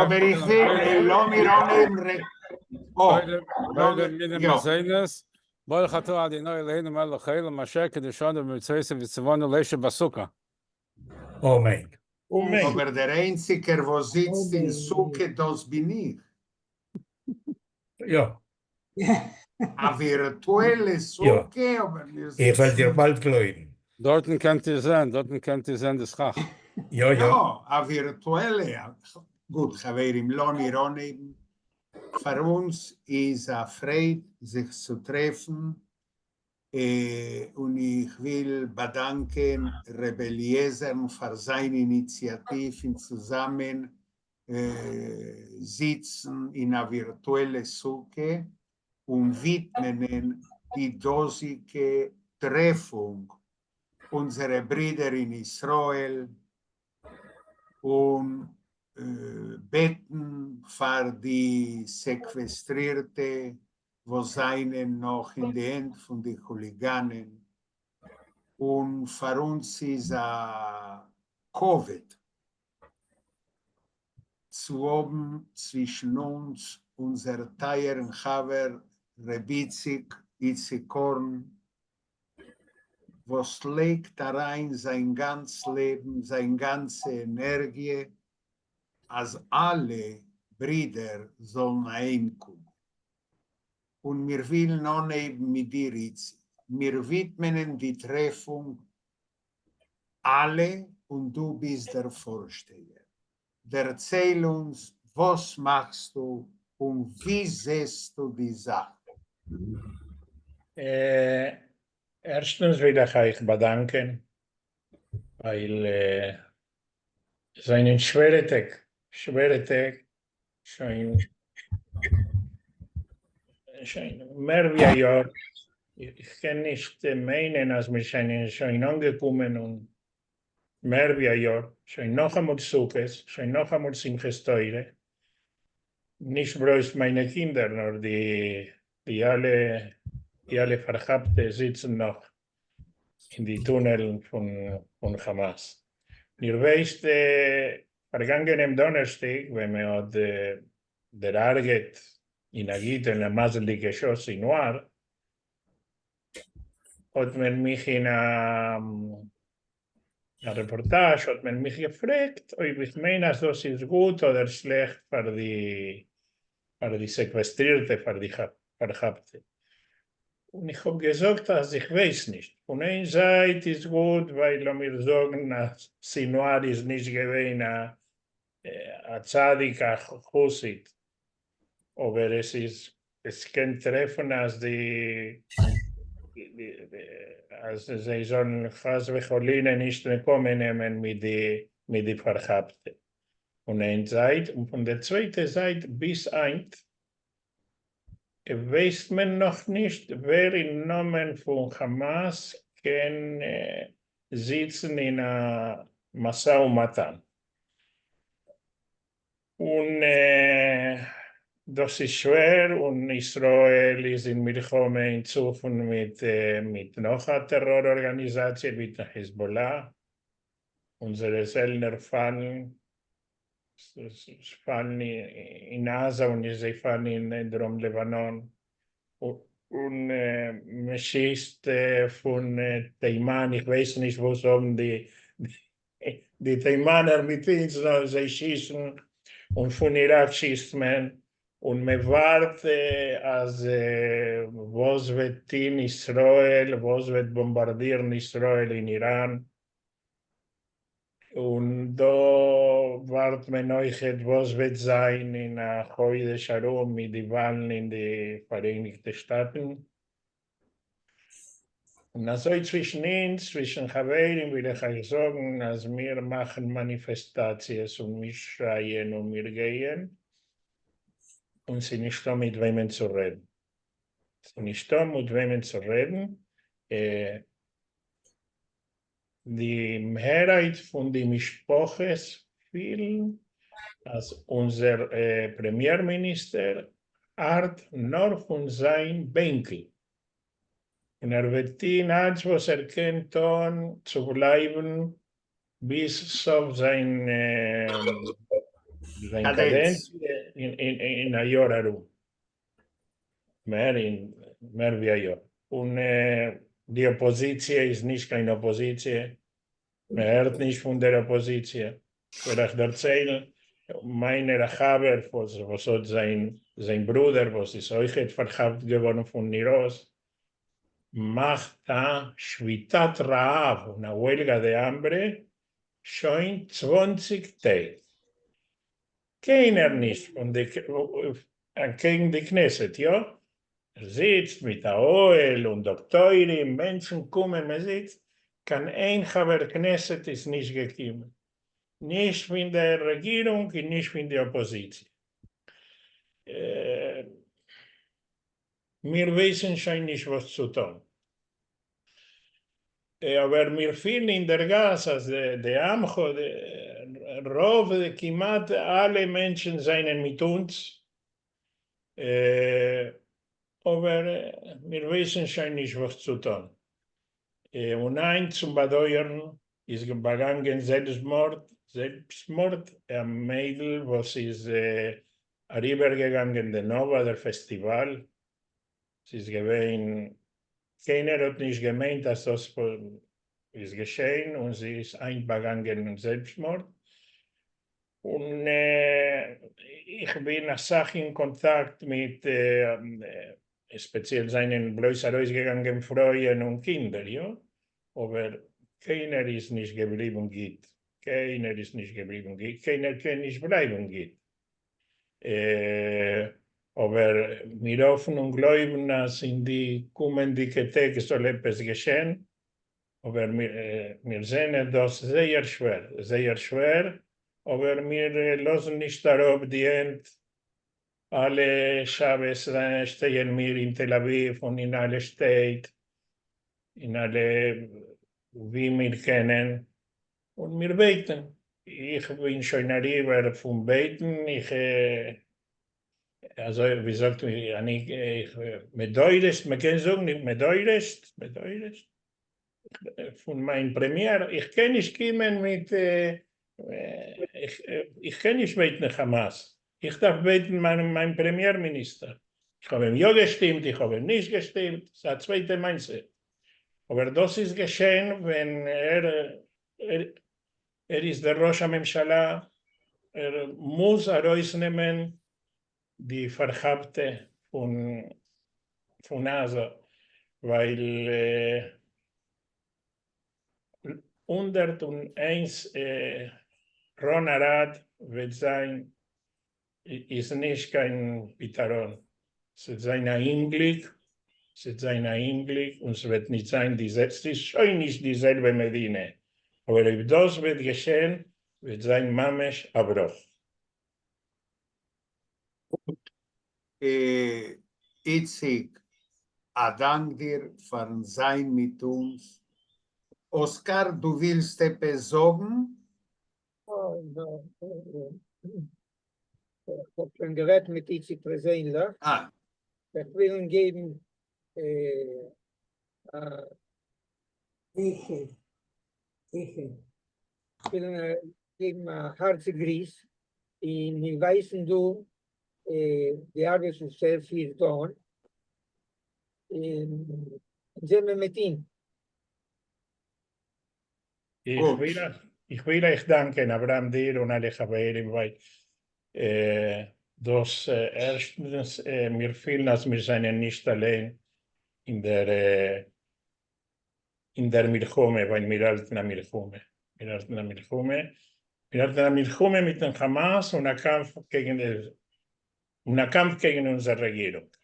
אבער איך וויל, לאמיר אנהייבן ר' קודם מיני מזונות, ברוך אתה אדוני אלהינו מלך העולם אשר קדשנו במצוותיו וציוונו לישב בסוכה. אמן. אמן. אבער דער איינציגער וואס זיצט אין סוכה דאס בין איך. יא. א ווירטועלע סוכה אבער מיר זיצן. איך וועל דיר באלד גלויבן. דארטן קענט איר זען, דארטן קענט איר זען די סכך. יא יא. יא, א ווירטועלע. גוט חברים לאמיר אנהייבן. פאר אונז איז א פרייד זיך צו טרעפן, און איך וויל באדאנקען ר' אליעזר'ן פאר זיין איניציאטיוו אין צוזאמען זיצן אין א ווירטועלע סוכה און ווידמענען די דאזיגע טרעפונג אונזערע ברידער אין ישראל און בעטן פאר די סעקוועסטרירטע וואס זענען נאך אין די הענט פון די כוליגאנען, און פאר אונז איז א כבוד צו האבן צווישן אונז אונזער טייערן חבר ר' איציק, איציק קארן, וואס לייגט אריין זיין גאנץ לעבן, זיין גאנצע ענערגיע, אז אלע ברידער זאלן אהיימקומען. און מיר ווילן אנהייבן מיט דיר איציק, מיר ווידמענען די טרעפונג אלע און דו ביסט דער פארשטייער. דערצייל אונז וואס מאכסטו און ווי זעסטו די זאך? ערשטנס וויל איך אייך באדאנקען ווייל עס זענען שווערע טעג, שווערע טעג, שוין שוין מער ווי א יאר, איך קען נישט מיינען אז מיר זענען שוין אנגעקומען און מער ווי א יאר, שוין נאכאמאל סוכות, שוין נאכאמאל שמחת תורה, נישט בלויז מיינע קינדער נאר די די אלע די אלע פארכאפטע זיצן נאך אין די טונעלן פון חאמאס. איר ווייסט פארגאנגענעם דאנערשטאג ווען מען האט דערהרגעט אין א גוטע און א מזל'דיגע שעה סינואר, האט מען מיך אין א רעפארטאזש האט מען מיך געפרעגט אויב איך מיין אז דאס איז גוט אדער שלעכט פאר די פאר די סעקוועסטרירטע פאר די פארכאפטע, און איך האב געזאגט אז איך ווייס נישט, פון איין זייט איז גוט ווייל לאמיר זאגן אז סינואר איז נישט געווען א צדיק א חסיד, אבער עס איז עס קען טרעפן אז די אז זיי זאלן חס וחלילה נישט נקמה נעמען מיט די מיט די פארכאפטע פון איין זייט, און פון דער צווייטע זייט ביז היינט ווייסט מען נאך נישט ווער אין נאמען פון חאמאס קען זיצן אין א משא ומתן. און דאס איז שווער, און ישראל איז אין מלחמה אין צפון מיט מיט נאך א טעראר ארגאניזאציע מיטן חיזבאלא, אונזערע זעלנער פאלן, פאלן אין עזה און זיי פאלן אין דרום לבנון, און מען שיסט פון תימן, איך ווייס נישט וואס האבן די די תימנער מיט אונז נאר זיי שיסן, און פון איראק שיסט מען, און מען ווארט אז וואס וועט טוהן ישראל, וואס וועט באמבארדירן ישראל אין איראן, און דא ווארט מען אויכעט וואס וועט זיין אין א חודש ארום מיט די וואלן אין די פאראייניגטע שטאטן. און אזוי צווישן אונז, צווישן חברים, וויל איך אייך זאגן אז מיר מאכן מאניפעסטאציעס און מיר שרייען און מיר גייען, און ס'איז נישטא מיט וועמען צו רעדן. ס'איז נישטא מיט וועמען צו רעדן. די מערהייט פון די משפחות פילן אז אונזער פרעמיער מיניסטער ארט נאר פון זיין בענקל, און ער וועט טוהן אלץ וואס ער קען טון צו בלייבן ביז סוף זיין זיין קאדענציע אין א יאר ארום, מער אין מער ווי א יאר, און די אפאזיציע איז נישט קיין אפאזיציע, מען הערט נישט פון דער אפאזיציע, כ'וועל אייך דערציילן, מיינער א חבר וואס האט זיין זיין ברודער וואס איז אויכעט פארכאפט געווארן פון ניר עוז, מאכט א שביתת רעב און א huelga de hambre שוין 20 טעג. קיינער נישט פון די אנטקעגן די כנסת, יא? ער זיצט מיט א אוהל און דאקטוירים, מענטשן קומען, מען זיצט, קיין איין חבר כנסת איז נישט געקומען, נישט פון דער רעגירונג און נישט פון די אפאזיציע. מיר ווייסן שוין נישט וואס צו טון. אבער מיר פילן אין דער גאס אז די עמך, רוב, כמעט אלע מענטשן זענען מיט אונז, אבער מיר ווייסן שוין נישט וואס צו טון. און היינט צום באדויערן איז באגאנגען זעלבסטמארד, זעלבסטמארד, א מיידל וואס איז אריבערגעגאנגען די נאווא דער פעסטיוואל, ס'איז געווען, קיינער האט נישט געמיינט אז דאס איז געשען, און זי איז היינט באגאנגען זעלבסטמארד, און איך בין אסאך אין קאנטאקט מיט, ספעציעל זענען בלויז ארויסגעגאנגען פרויען און קינדער, יא, אבער קיינער איז נישט געבליבן גוט, קיינער איז נישט געבליבן גוט, קיינער קען נישט בלייבן גוט. אבער מיר האפן און גלויבן אז אין די קומענדיגע טעג זאל עפעס געשען, אבער מיר זעען דאס זייער שווער, זייער שווער, אבער מיר לאזן נישט אראפ די הענט, אלע שבת שטייען מיר אין תל אביב און אין אלע שטעט, אין אלע ווי מיר קענען, און מיר בעטן. איך בין שוין אריבער פון בעטן, איך, אזוי ווי זאגט אני, איך, מדורשט, מען קען זאגן מדורשט, מדורשט, פון מיין פרעמיער, איך קען נישט קומען מיט, איך קען נישט בעטן חאמאס, איך דארף בעטן מיין פרעמיער מיניסטער, איך האב אים יא געשטימט, איך האב אים נישט געשטימט, ס'איז א צווייטע מעשה, אבער דאס איז געשען ווען ער ער איז דער ראש הממשלה, ער מוז ארויסנעמען די פארכאפטע פון עזה, ווייל 101 רון ארד וועט זיין איז נישט קיין פתרון, ס'וועט זיין א אומגליק, ס'וועט זיין א אומגליק און ס'וועט נישט זיין די זעלבע, ס'איז שוין נישט די זעלבע מדינה, אבער אויב דאס וועט געשען וועט זיין ממש א בראך. גוט, איציק, א דאנק דיר פארן זיין מיט אונז. אסקאר, דו ווילסט עפעס זאגן? איך האב שוין גערעדט מיט איציק פערזענליך. איך וויל אים געבן א איך וויל אים געבן א הארציג גריס, און מיר ווייסן דא די ארבעט וואס ער פירט אן, און זענען מיט אים. איך וויל אייך דאנקען אברהם דיר און אלע חברים ווייל דאס ערשטנס מיר פילן אז מיר זענען נישט אליין אין דער אין דער מלחמה ווייל מיר האלטן א מלחמה, מיר האלטן א מלחמה, מיר האלטן א מלחמה מיטן חאמאס און א קאמף קעגן און א קאמף קעגן אונזער רעגירונג.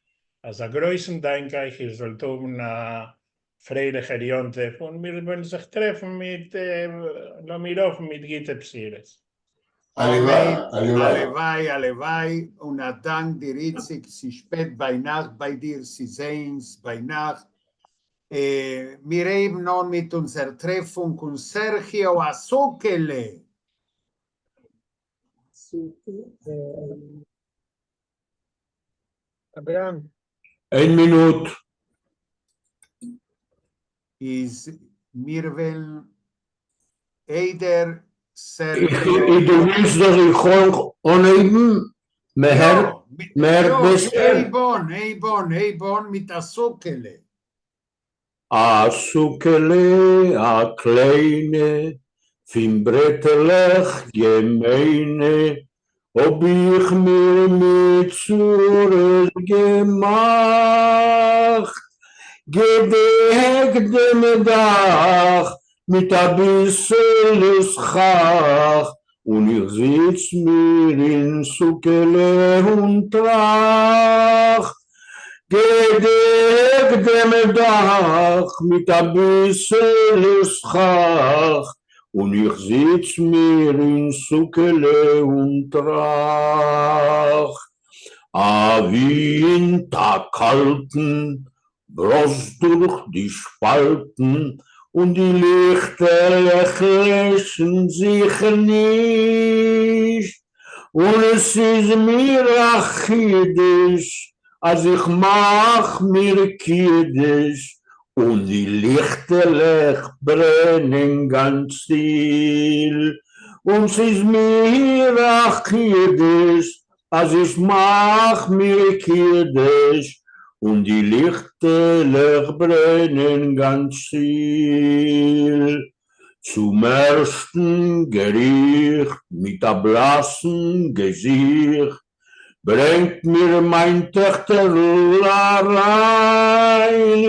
אז א גרויסן דאנק אייך, איר זאלט האבן א פרייליכער יום טוב, און מיר וועלן זיך טרעפן מיט, לאמיר האפן מיט גוטע בשורות. הלוואי, הלוואי, הלוואי, און א דאנק דיר איציק, ס'איז שפעט ביינאכט ביי דיר, ס'איז איינס ביינאכט, מיר הייבן אן מיט אונזער טרעפונג און סערכיאו א סוכה'לע! אברהם. איין מינוט. איז מיר וועלן איידער. סערדזשיא. דו ווילסט דאָך איך אויך אָנהייבן? מע הערט, מע הערט בעסער? הייב אָן, הייב אָן, הייב אָן מיט אַ סוכּהלע. אַ סוכּהלע אַ קליינע, פֿון ברעטעלעך געמיינע, האָב איך מיר מיט צרות געמאַכט, געדעקט דעם דאַך מיט אַ ביסעלע סכך, און איך זיץ מיר אין סוכּהלע און טראַכט, געדעקט דעם דאַך מיט אַ ביסעלע סכך, און איך זיץ מיר אין סוכּהלע און טראַכט. אַ ווינט אַ קאַלטן בלאָזט דורך די שפּאַלטן, און די ליכטעלעך לעשן זיך נישט. און עס איז מיר אַ חידוש, אַז איך מאַך מיר קידוש, און די ליכטעלעך ברענען גאַנץ שטיל. און ס'איז מיר אַ חידוש, אַז איך מאַך מיר קידוש, און די ליכטעלעך ברענען גאַנץ שטיל. צום ערשטן געריכט מיט אַ בלאַסן געזיכט ברענגט מיר מײַן טעכטערל אַרײַן.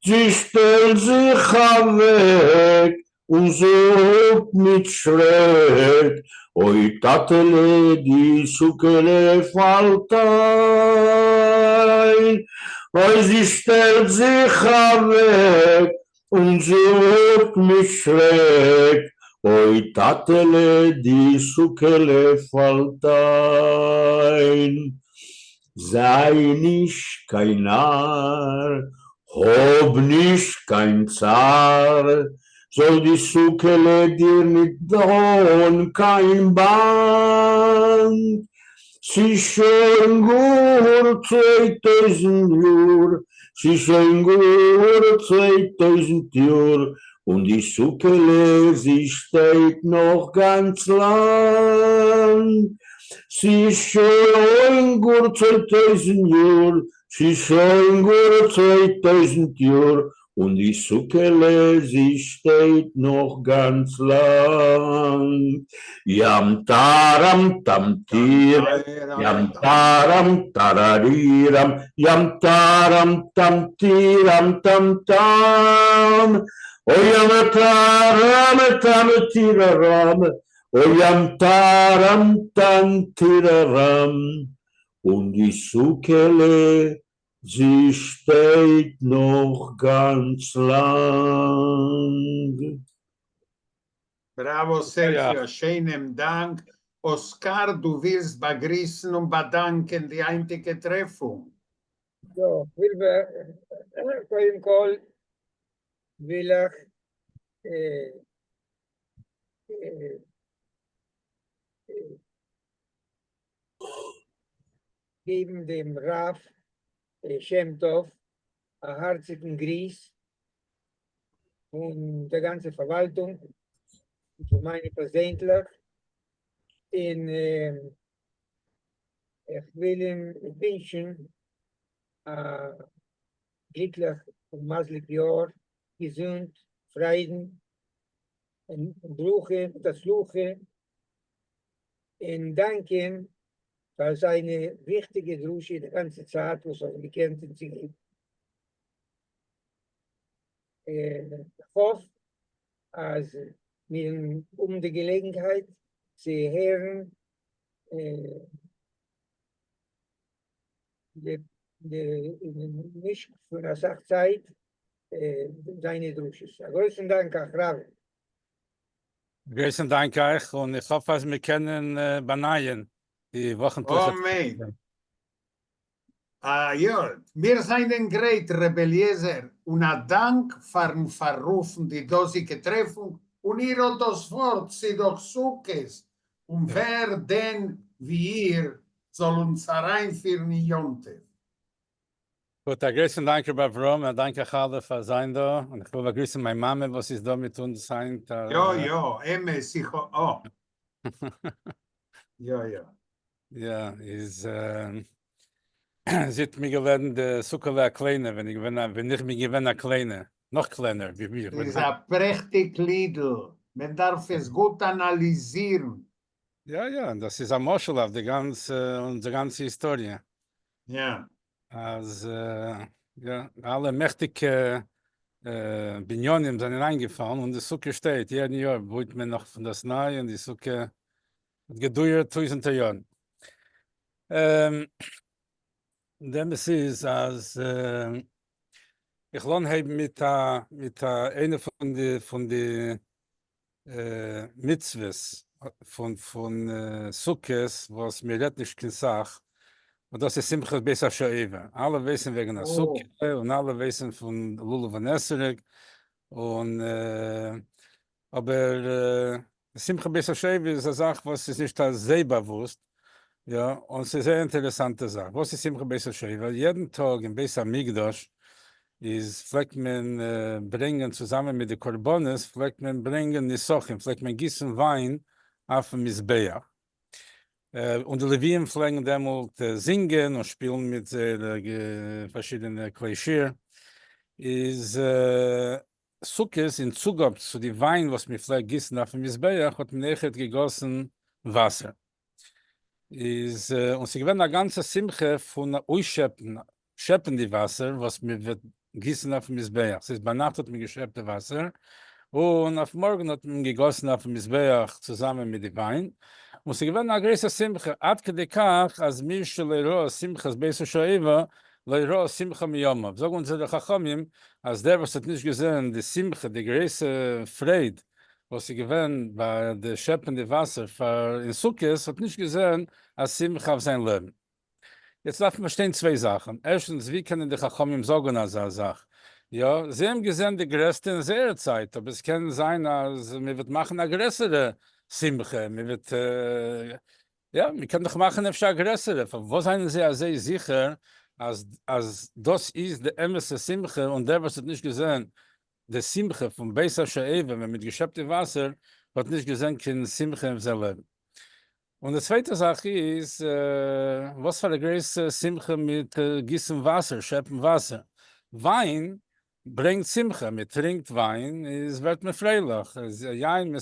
זי שטעלט זיך אַוועק און זאָגט מיט שרעק, אוי טאַטעלע, די סוכּהלע פֿאַלט אײַן. אוי, זי שטעלט זיך אַוועק און זאָגט מיט שרעק, אוי טאַטעלע, די סוכּהלע פֿאַלט אײַן. זײַ נישט קיין נאַר, האָב נישט קיין צער, זאָל די סוכּהלע דיר ניט טאָן קיין באַנג. ס'איז שוין גאָר 2000 יאָר, ס'איז שוין גאָר 2000 יאָר, און די סוכּהלע זי שטייט נאָך גאַנץ לאַנג. ס'איז שוין גאָר 2000 יאָר, ס'איז שוין גאָר 2000 יאָר, און די סוכּהלע זי שטייט נאָך גאַנץ לאַנג. ים טאַראַם טאַם טירם, ים טאַראַם טאַראַרירם, ים טאַראַם טאַם טירם טאַם טאַם. אוי ים טאַראַם טאַם טיראַראַם, אוי ים טאַראַם טאַם טיראַראַם. און די סוכּהלע זי שטייט נאָך גאַנץ לאַנג. בראַוואָ, סערדזשיאָ, אַ שיינעם דאַנק. אָסקאַר, דו ווילסט באַגריסן און באַדאַנקען די הײַנטיקע טרעפֿונג? יאָ, וויל קודם כּל וויל איך געבן דעם רבֿ שם טובֿ אַ האַרציקן גריס און דער גאַנצער פֿאַרוואַלטונג, פֿון מײַנע פּערזענלעך, און איך וויל אים ווינטשן אַ גליקלעך און מזליק יאָר, געזונט, פֿריידן און ברכה מיט הצלחה, און דאַנקען פֿאַר זײַנע וויכטיקע דרשה די גאַנצע צײַט וואָס ער האָט געקענט אונדז צוגעבן. איך האָף, אַז מיר האָבן די געלעגנהייט צו הערן נישט פֿון אַ סך צײַט זײַנע דרשות. אַ גרויסן דאַנק אײַך, רב. גרויסן דאַנק אײַך, און איך האָף, אַז מיר קענען באַנײַען די וואָכנטלעכע. אָמן. אַ, יאָ, מיר זײַנען גרייט, רב אליעזר, און אַ דאַנק פֿאַרן פֿאַררופֿן די דאָזיקע טרעפֿונג, און איר האָט דאָס וואָרט, ס'איז דאָך סוכּות, און ווער דען ווי איר זאָל אונדז אַרײַנפֿירן אין יום-טובֿ? גוט, א גרויסן דאנק רבי אברהם, א דאנק אייך אלע פאר זיין דא, און איך וויל באגריסן מיין מאמע וואס איז דא מיט אונז היינט. יא יא, אמת, איך האב, אה. יא יא. יא, איז זי האט מיר געלערנט די סוכה'לע א קליינע ווען איך געווען א ווען איך בין געווען א קליינע, נאך קלענער ווי איך בין ס'איז היינט. א פרעכטיג לידל, מען דארף עס גוט אנאליזירן. יא יא, דאס איז א משל אויף די גאנצע אונזער גאנצע היסטאריע. יא. אז יא, אלע מעכטיגע בנינים זענען איינגעפאלן און די סוכה שטייט, יעדן יאר בויט מען נאך פון דאס ניי און די סוכה האט געדויערט טויזענטער יארן. די אמת איז אז איך וועל אנהייבן מיט א מיט א איינע פון די פון די מצוות פון פון סוכות וואס מען רעדט נישט קיין סאך, און דאס איז שמחת בית השואבה, אלע ווייסן וועגן א סוכה און אלע ווייסן פון לולב און אתרוג, און אבער שמחת בית השואבה איז א זאך וואס איז נישט אזוי באוואוסט, יא, און ס'איז זייער אינטערעסאנטע זאך. וואס איז שמחת בית השואבה? יעדן טאג אין בית המקדש איז פלעגט מען ברענגען צוזאמען מיט די קרבנות פלעגט מען ברענגען נסכים, פלעגט מען גיסן וויין אויפן מזבח, און די לוויים פלעגן דעמאלט זינגען און שפילן מיט זייערע פארשידענע כלי שיר, איז סוכות אין צוגאב צו די וויין וואס מען פלעגט גיסן אויפן מזבח האט מען אויכעט געגאסן וואסער. איז און ס'איז געווען א גאנצע שמחה פון אויסשעפן שעפן די וואסער וואס מען וועט גיסן אויפן מזבח, ס'איז ביינאכט האט מען געשעפט די וואסער און אויף מארגן האט מען געגאסן אויפן מזבח צוזאמען מיט די וויין, און ס'איז געווען א גרויסע שמחה עד כדי כך אז מי שלא ראה שמחת בית השואבה לא ראה שמחה מימיו, זאגן אונזערע חכמים אז דער וואס האט נישט געזען די שמחה די גרויסע פרייד וואס איז געווען ביי די שעפן די וואסער פאר אין סוכות האט נישט געזען א שמחה אויף זיין לעבן. יעצט דארף מען פארשטיין צוויי זאכן, ערשטנס ווי קענען די חכמים זאגן אזא זאך? יא, זיי האבן געזען די גרעסטע אין זייער צייט, אבער עס קען זיין אז מען וועט מאכן א גרעסערע שמחה, מען וועט יא, מען קען דאך מאכן אפשר א גרעסערע, פארוואס זענען זיי אזוי זיכער אז אז דאס איז די אמת'ע שמחה און דער וואס האט נישט געזען די שמחה פון בית השואבה ווען מ'האט געשעפט די וואסער האט נישט געזען קיין שמחה אין זיין לעבן. און די צווייטע זאך איז, וואס פאר א גרויסע שמחה מיט גיסן וואסער, שעפן וואסער. וויין ברענגט שמחה, מען טרינקט וויין איז ווערט מען פרייליך, יין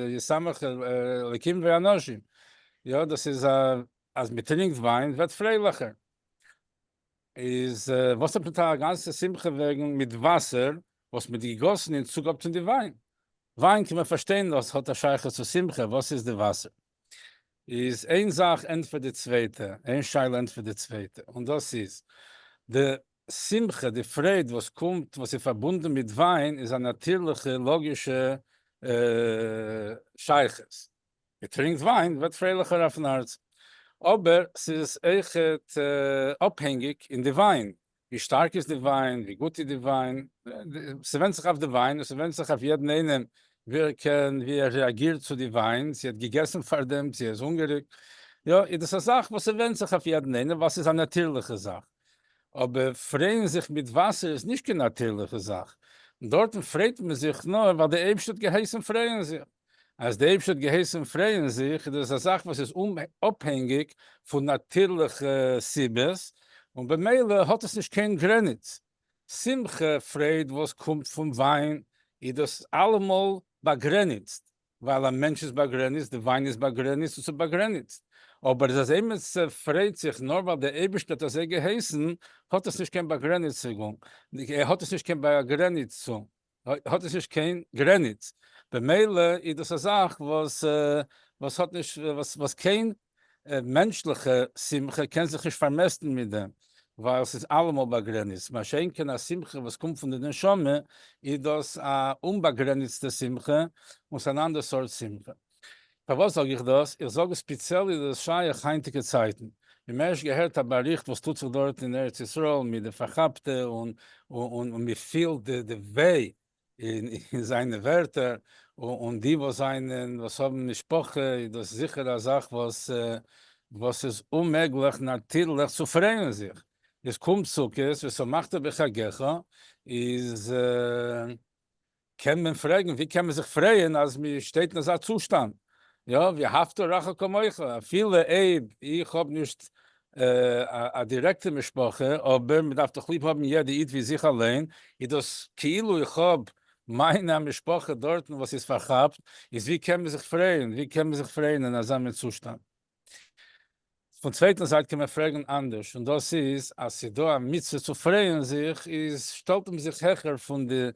ישמח אלקים ואנשים, יא דאס איז אז מען טרינקט וויין ווערט פרייליכער. איז וואס האט מיט א גאנצע שמחה וועגן מיט וואסער וואס מ'האט געגאסן אין צוגאב צו די וויין? וויין קען מען פארשטיין דאס האט א שייכות צו שמחה, וואס איז די וואסער? איז איין זאך ענטפערט די צווייטע, איין שאלה ענטפערט די צווייטע, און דאס איז, די שמחה, די פרייד וואס קומט, וואס איז פארבונדן מיט וויין איז א נאטירליכע לאגישע שייכות, מען טרינקט וויין ווערט פרייליכער אויפן הארץ, אבער ס'איז אויכעט אפהענגיג אין די וויין, ווי שטארק איז די וויין, ווי גוט איז די וויין, ס'ווענדט זיך אויף די וויין און ס'ווענדט זיך אויף יעדן איינעם ווי ער קען, ווי ער רעאגירט צו די וויין, צו ער האט געגעסן פארדעם, צו ער איז הונגעריג, יא, איז דאס א זאך וואס ס'ווענדט זיך אויף יעדן איינעם ווייל ס'איז א נאטירליכע זאך, אבער פרייען זיך מיט וואסער איז נישט קיין נאטירליכע זאך, דארטן פרייט מען זיך נאר ווייל די אייבערשטער האט געהייסן פרייען זיך. אז די אייבערשטער האט געהייסן פרייען זיך איז דאס א זאך וואס איז אומאפהענגיג פון נאטירליכע סיבות און במילא האט עס נישט קיין גרעניץ. שמחה, פרייד וואס קומט פון וויין איז דאס אלעמאל באגרעניצט, ווייל א מענטש איז באגרעניצט, די וויין איז באגרעניצט און ס'איז באגרעניצט. אבער אז עימיצער פרייט זיך נאר ווייל דער אייבערשטער האט אזוי געהייסן האט עס נישט קיין באגרעניציגונג, האט עס נישט קיין באגרעניצונג. האט עס נישט קיין גרעניץ, במילא איז דאס א זאך וואס וואס האט נישט וואס וואס קיין מענטשליכע שמחה קען זיך נישט פארמעסטן מיט דעם, ווייל ס'איז אלעמאל באגרעניצט, מה שאין כן א שמחה וואס קומט פון די נשמה איז דאס א אומבאגרעניצטע שמחה און ס'איז אן אנדער סארט שמחה. פארוואס זאג איך דאס? איך זאג עס ספעציעל איז דאס שייך היינטיגע צייטן, מיר האבן ערשט געהערט א באריכט וואס טוט זיך דארט אין ארץ ישראל מיט די פארכאפטע און און מען פילט די וויי אין זיינע ווערטער, און די וואס זענען וואס האבן משפחה איז דאס זיכער א זאך וואס וואס איז אוממעגליך נאטירליך צו פרייען זיך. איז קומט סוכות ושמחת בחגיך, איז קען מען פרעגן ווי קען מען זיך פרייען אז מען שטייט אין אזא צושטאנד? יא, ואהבת לרעך כמוך, אפילו אויב איך האב נישט א דירעקטע משפחה, אבער מען דארף דאך ליב האבן יעדע איד ווי זיך אליין, איז דאס כאילו איך האב מיינע א משפחה דארטן וואס איז פארכאפט, איז ווי קען מען זיך פרייען, ווי קען מען זיך פרייען אין אזא מין צושטאנד? פון צווייטן זייט קען מען פרעגן אנדערש, און דאס איז אז ס'איז דא א מצוה צו פרייען זיך, איז שטעלט מען זיך העכער פון די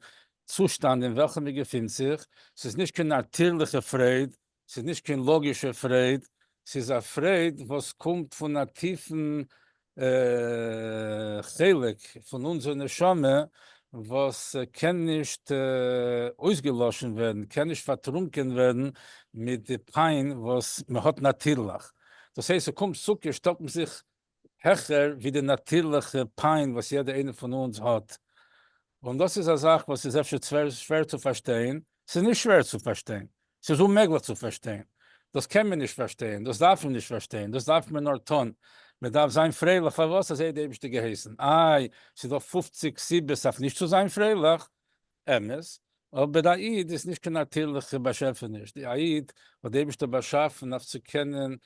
צושטאנד אין וועלכע מען געפינט זיך, ס'איז נישט קיין נאטירליכע פרייד, ס'איז נישט קיין לאגישע פרייד, ס'איז א פרייד וואס קומט פון א טיפן חלק פון אונזער נשמה וואס קען נישט אויסגעלאשן ווערן, קען נישט פארטרונקען ווערן מיט די פיין וואס מען האט נאטירליך. דאס הייסט ס'קומט סוכות שטעלט מען זיך העכער ווי די נאטירליכע פיין וואס יעדער איינער פון אונז האט. און דאס איז א זאך וואס איז אפשר שווער צו פארשטיין, ס'איז נישט שווער צו פארשטיין, ס'איז אוממעגליך צו פארשטיין, דאס קען מען נישט פארשטיין, דאס דארף מען נישט פארשטיין, דאס דארף מען נאר טון, מען דארף זיין פרייליך, פארוואס אזוי האט די אייבערשטער געהייסן? איי, ס'איז דא 50 סיבות אויף נישט צו זיין פרייליך, אמת, אבער א איד איז נישט קיין נאטירליכע באשעפעניש, א איד האט די אייבערשטער באשאפן אויף צו קענען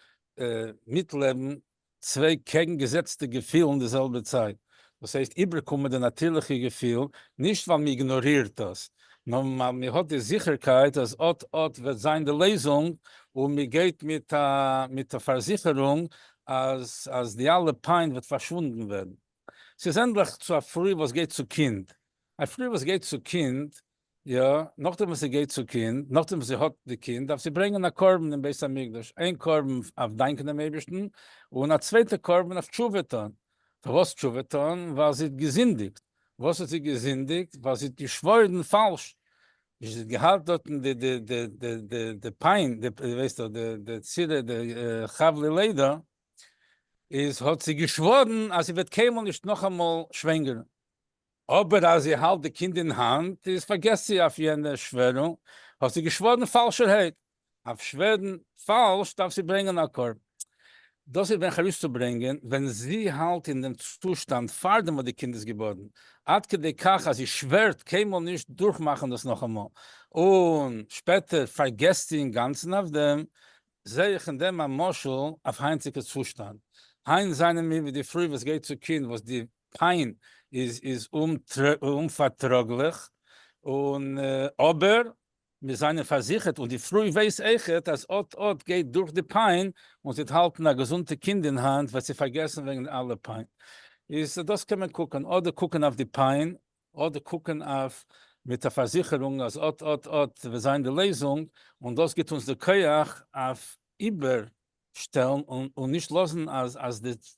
מיטלעבן צוויי קעגנגעזעצטע געפילן די זעלבע צייט, דאס הייסט איבערקומען די נאטירליכע געפיל, נישט ווייל מען איגנארירט דאס, נאר ווייל מען האט די זיכערקייט אז אט אט וועט זיין די לעזונג, און מען גייט מיט א מיט א פארזיכערונג אז אז די אלע פיין וועט פארשוואונדן ווערן. ס'איז ענדליך צו א פרוי וואס גייט צו קינד, א פרוי וואס גייט צו קינד יא, נאכדעם וואס זי גייט צו קינד, נאכדעם וואס זי האט די קינד, דארף זי ברענגען א קרבן אין בית המקדש, איין קרבן אויף דאנקען דעם אייבערשטן, און א צווייטע קרבן אויף תשובה טון. פארוואס תשובה טון? ווייל זי האט געזינדיגט. וואס האט זי געזינדיגט? ווייל זי האט געשוואוירן פאלש. זי האט געהאט דארטן די די די די די די פיין, די ווייסט דאך די די צירה די חבלי לידה, איז האט זי געשווארן אז זי וועט קיינמאל נישט נאכאמאל שווענגערן. אבער אז זי האלט די קינד אין האנט איז פארגעסט זי אויף יענע שווערונג, האט זי געשווארן פאלשערהייט, אויף שווערן פאלש דארף זי ברענגען א קרבן. דאס איז בערך ארויסצוברענגען ווען זי האלט אין דעם צושטאנד פארדעם וואס די קינד איז געבארן, עד כדי כך אז זי שווערט קיינמאל נישט דורכמאכן דאס נאכאמאל, און שפעטער פארגעסט זי אינגאנצן אויף דעם, זע איך אין דעם א משל אויף היינטיגע צושטאנד. היינט זענען מיר ווי די פרוי וואס גייט צו קינד וואס די פיין איז איז אומפארטראגליך, און אבער מיר זענען פארזיכערט און די פרוי ווייס אויכעט אז אט אט גייט דורך די פיין און זי וועט האלטן א געזונטע קינד אין האנט וועט זי פארגעסן וועגן אלע פיין. איז דאס קען מען קוקן, אדער קוקן אויף די פיין, אדער קוקן אויף מיט א פארזיכערונג אז אט אט אט וועט זיין די לעזונג, און דאס גיבט אונז די כח אויף איבער שטעלן און נישט לאזן אז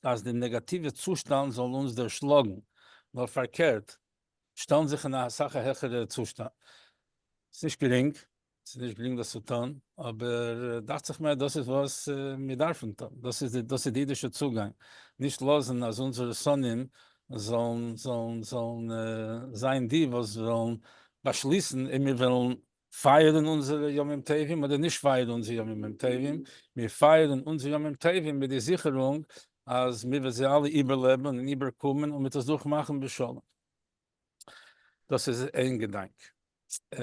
אז די נעגאטיווע צושטאנד זאל אונז דערשלאגן, נאר פארקערט, שטעלן זיך אין א אסאך א העכערע צושטאנד. ס'איז נישט גרינג, ס'איז נישט גרינג דאס צו טון, אבער דאכט זיך מיר דאס איז וואס מיר דארפן טון, דאס איז דאס איז די אידישע צוגאנג, נישט לאזן אז אונזערע שונאים זאלן זאלן זאלן זיין די וואס זאלן באשליסן אויב מיר וועלן פייערן אונזערע ימים טובים אדער נישט פייערן אונזערע ימים טובים, מיר פייערן אונזערע ימים טובים מיט די זיכערונג אז מיר וועט זיי אלע איבערלעבן און איבערקומען און מ'וועט עס דורכמאכן בשלום. דאס איז איין געדאנק. א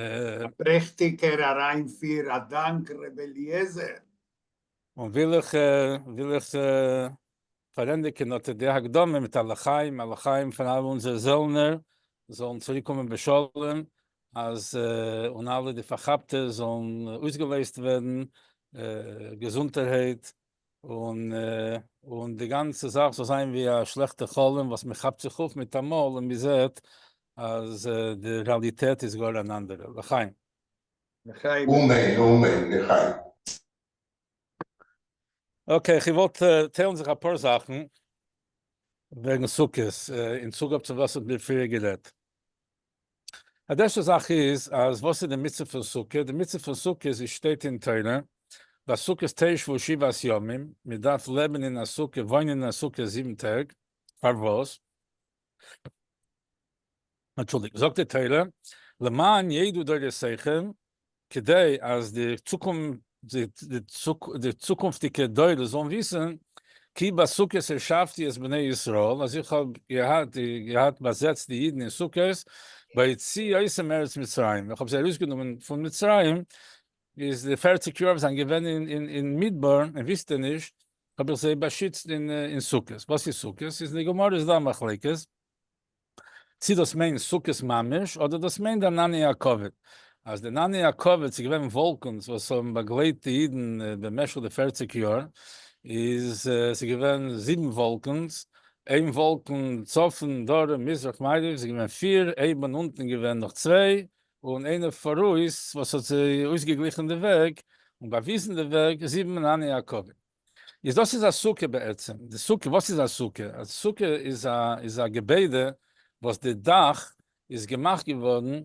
פרעכטיגער אריינפיר, א דאנק ר' אליעזר. און וויל איך וויל איך פארענדיגן אט די הקדמה מיט א לחיים, א לחיים פאר אלע אונזערע זעלנער זאלן צוריק קומען בשלום, אז און אלע די פארכאפטע זאלן אויסגעלייזט ווערן געזונטערהייט, און און די גאנצע זאך זאל זיין ווי א שלעכטע חלום וואס מען כאפט זיך אויף מיטאמאל און מען זעט אז די רעאליטעט איז גאר אן אנדערע. לחיים. לחיים. אמן אמן לחיים. okay, איך וואלט טיילן זיך אפאר זאכן וועגן סוכות, אין צוגאב צו וואס האט מיר פריער גערעדט. די ערשטע זאך איז, אז וואס איז די מצוה פון סוכה? די מצוה פון סוכה איז, עס שטייט אין תורה, בסוכות תשבו שבעת ימים, מען דארף לעבן אין א סוכה, וואוינען אין א סוכה זיבן טעג, פארוואס? אנטשולדיגט, זאגט די תורה, למען ידעו דורותיכם, כדי אז די צוקונפטיגע דורות זאלן וויסן, כי בסוכות הושבתי את בני ישראל, אז איך האב געהאט געהאט באזעצט די אידן אין סוכות, בהוציאי אותם מארץ מצרים, איך האב זיי ארויסגענומען פון מצרים, איז די 40 יאר וואס זענען געווען אין מדבר, אין וויסטעניש, האב איך זיי באשיצט אין סוכות. וואס איז סוכות? איז אין די גמרא איז דא א מחלוקת, צי דאס מיינט סוכות ממש, אדער דאס מיינט די ענני הכבוד. אז די ענני הכבוד ס'איז געווען וואלקנס וואס האבן באגלייט די אידן במשך די 40 יאר, איז ס'איז געווען זיבן וואלקנס, איין וואלקן צפון, דרום, מזרח, מערב, ס'איז געווען פיר, אויבן און אונטן געווען נאך צוויי, און איינער פאראויס וואס האט זיי אויסגעגליכן די וועג און באוויזן די וועג, זיבן ענני הכבוד. איז דאס איז א סוכה בעצם, די סוכה, וואס איז א סוכה? א סוכה איז א איז א געביידע וואס די דאך איז געמאכט געווארן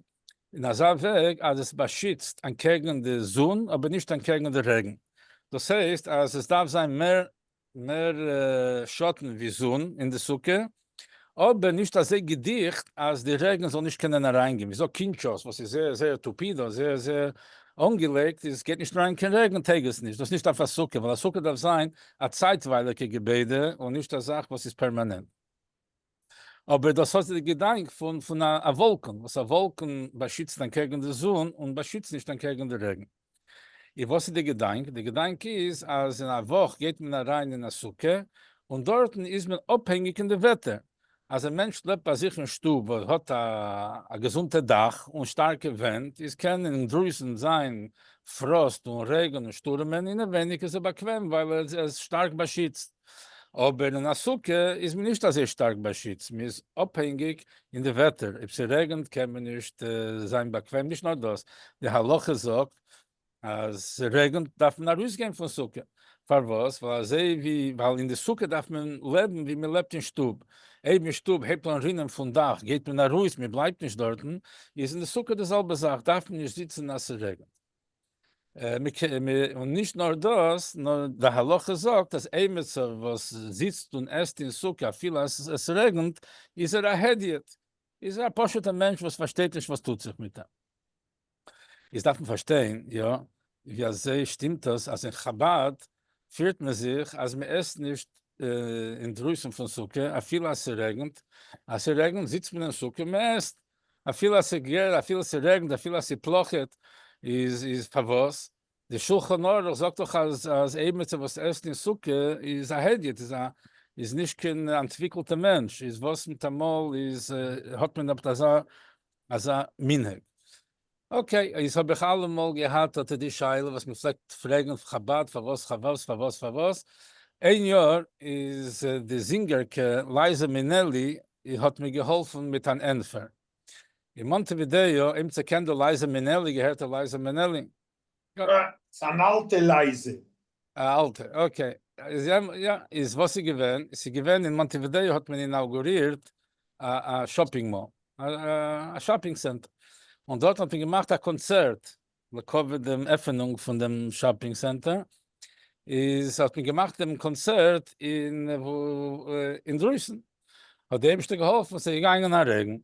אין אזא וועג אז עס באשיצט אנטקעגן די זון אבער נישט אנטקעגן די רעגן, דאס הייסט אז עס דארף זיין מער מער שאטן ווי זון אין די סוכה, אבער נישט אזוי געדיכט אז די רעגן זאל נישט קענען אריינגיין, ווי זאגט קינטשאס וואס איז זייער זייער tupido, זייער זייער אנגעלייגט, איז גייט נישט אריין קיין רעגן טויג עס נישט, דאס איז נישט אויף א סוכה, ווייל א סוכה דארף זיין א צייטווייליגע געביידע און נישט א זאך וואס איז פערמאנענט. אבער דאס האט די געדאנק פון פון א וואלקן, וואס א וואלקן באשיצט אנטקעגן די זון און באשיצט נישט אנטקעגן די רעגן. און וואס איז די געדאנק? די געדאנק איז אז אין א וואך גייט מען אריין אין א סוכה, און דארטן איז מען אפהענגיק אין די וועטער. אז א מענטש לעבט ביי זיך אין שטוב וואס האט א געזונטע דאך און שטארקע ווענט, איז קען אינדרויסן זיין פראסט און רעגן און שטורעמען, אינעווייניג איז ער באקוועם ווייל ער איז שטארק באשיצט. אבער אין א סוכה איז מען נישט אזוי שטארק באשיצט, מען איז אפהענגיק אין די וועטער, אויב ס'רעגנט קען מען נישט זיין באקוועם, נישט נאר דאס, די הלכה זאגט אז ס'רעגנט דארף מען ארויסגיין פון סוכה, פארוואס? ווייל אזוי ווי ווייל אין די סוכה דארף מען לעבן ווי מען לעבט אין שטוב, אויב אין שטוב הייבט אן רינען פון דאך גייט מען ארויס, מען בלייבט נישט דארטן, איז אין די סוכה די זעלבע זאך, דארף מען נישט זיצן אז ס'רעגנט. און נישט נאר דאס, נאר די הלכה זאגט אז עימיצער וואס זיצט און עסט אין סוכה אפילו אז עס רעגנט, איז ער א הדיוט, איז ער א פשוט'ער מענטש וואס פארשטייט נישט וואס טוט זיך מיט אים. איז דארף מען פארשטיין, יא, ווי אזוי שטימט דאס אז אין חבד פירט מען זיך אז מען עסט נישט אינדרויסן פון סוכה אפילו אז ס'רעגנט, אז ס'רעגנט זיצט מען אין סוכה און מען עסט, אפילו אז ס'גער אפילו ס'רעגנט אפילו אז ס'פלאכעט, איז איז פארוואס? די שולחן ערוך זאגט דאך אז אז עימיצער וואס עסט אין סוכה איז א הדיוט, איז א איז נישט קיין אנטוויקלטע מענטש, איז וואס מיטאמאל איז האט מען דארט אזא אזא מנהג? okay, איז האב איך אלעמאל געהאט אט די שאלה וואס מען פלעגט פרעגן אויף חבד, פארוואס פארוואס פארוואס פארוואס, איין יאר איז די זינגערקע לייזע מינעלי האט מיר געהאלפן מיט אן ענטפער. אין מאנטעווידעא, עימיצער קען דא לייזע מינעלי, געהערט אויף לייזע מינעלי? יא. ס'איז אן אלטע לייזע. א אלטע, okay. איז יא, יא, איז וואס איז געווען? ס'איז געווען אין מאנטעווידעא האט מען אינאוגורירט א shopping mall, א shopping center, און דארטן האט מען געמאכט א קאנצערט לכבוד דעם עפענונג פון דעם shopping center, איז האט מען געמאכט דעם קאנצערט אין אינדרויסן, האט די אייבערשטער געהאלפן ס'איז געגאנגען א רעגן,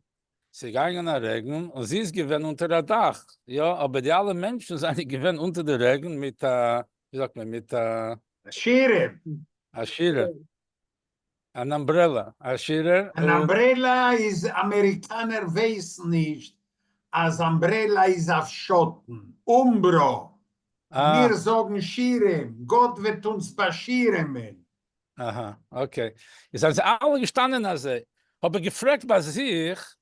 ס'איז געגאנגען א רעגן און זי איז געווען אונטער א דאך, יא, אבער די אלע מענטשן זענען געווען אונטער די רעגן מיט א, ווי זאגט מען, מיט א. א שירעם. א שירעם. אן umbrella, א שירער. אן umbrella איז, אמעריקאנער ווייסן נישט אז umbrella איז אויף שאטן, אומברא, מיר זאגן שירעם, גאט וועט אונז באשירעמען. אהא, okay. איז זענען זיי אלע געשטאנען אזוי. האב איך געפרעגט ביי זיך,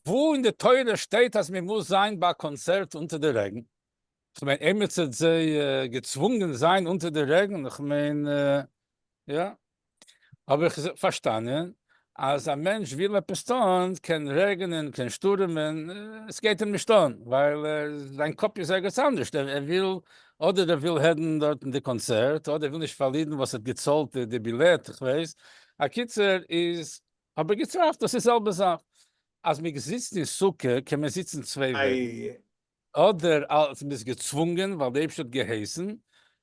וואו אין די תורה שטייט אז מען מוז זיין ביי א קאנצערט אונטער די רעגן? כ'מיין עימיצער האט זיי געצוואונגען זיין אונטער די רעגן? כ'מיין יא. האב איך פארשטאנען אז א מענטש וויל עפעס טון, קען רעגענען, קען שטורעמען, עס גייט אים נישט אן, ווייל זיין קאפ איז ערגעץ אנדערש, ער וויל, אדער ער וויל הערן דארטן די קאנצערט, אדער ער וויל נישט פארלירן וואס ער האט געצאלט די בילעט, איך ווייס. אקיצור איז, האב איך געטראכט דאס איז זעלבע זאך, אז מען זיצט אין סוכה קען מען זיצן צוויי וועגן. אדער אז מ'איז געצוואונגען ווייל די אייבערשטער האט געהייסן,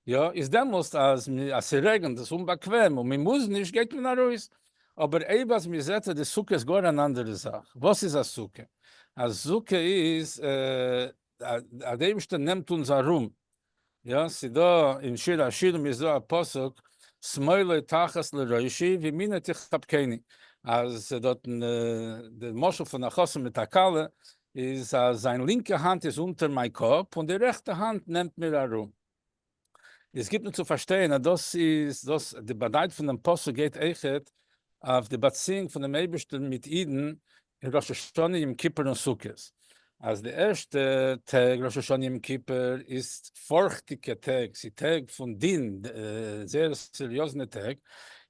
יא, איז דעמאלסט אז אז ס'רעגנט איז אומבאקוועם און מ'מוז נישט גייט מען ארויס, אבער אויב אז מ'זעט אז די סוכה איז גאר אן אנדערע זאך, וואס איז א סוכה? א סוכה איז אז די אייבערשטער נעמט אונז ארום, יא, ס'דא אין שיר השירים איז דא א פסוק. שמאלו תחת לראשי וימינו תחבקני, אז דארטן די משל פון א חתן מיט א כלה איז אז זיין לינקע האנט איז אונטער מיין קאפ און די רעכטע האנט נעמט מיר ארום. עס גיבט מיר צו פארשטיין אז דאס איז דאס די באדייט פון דעם פסוק גייט אויכעט אויף די באציאונג פונעם אייבערשטן מיט אידן אין ראש השנה יום כיפור און סוכות, אז די ערשטע טעג ראש השנה יום כיפור איז פארכטיגע טעג, ס'איז טעג פון דין, זייער סעריאזנע טעג,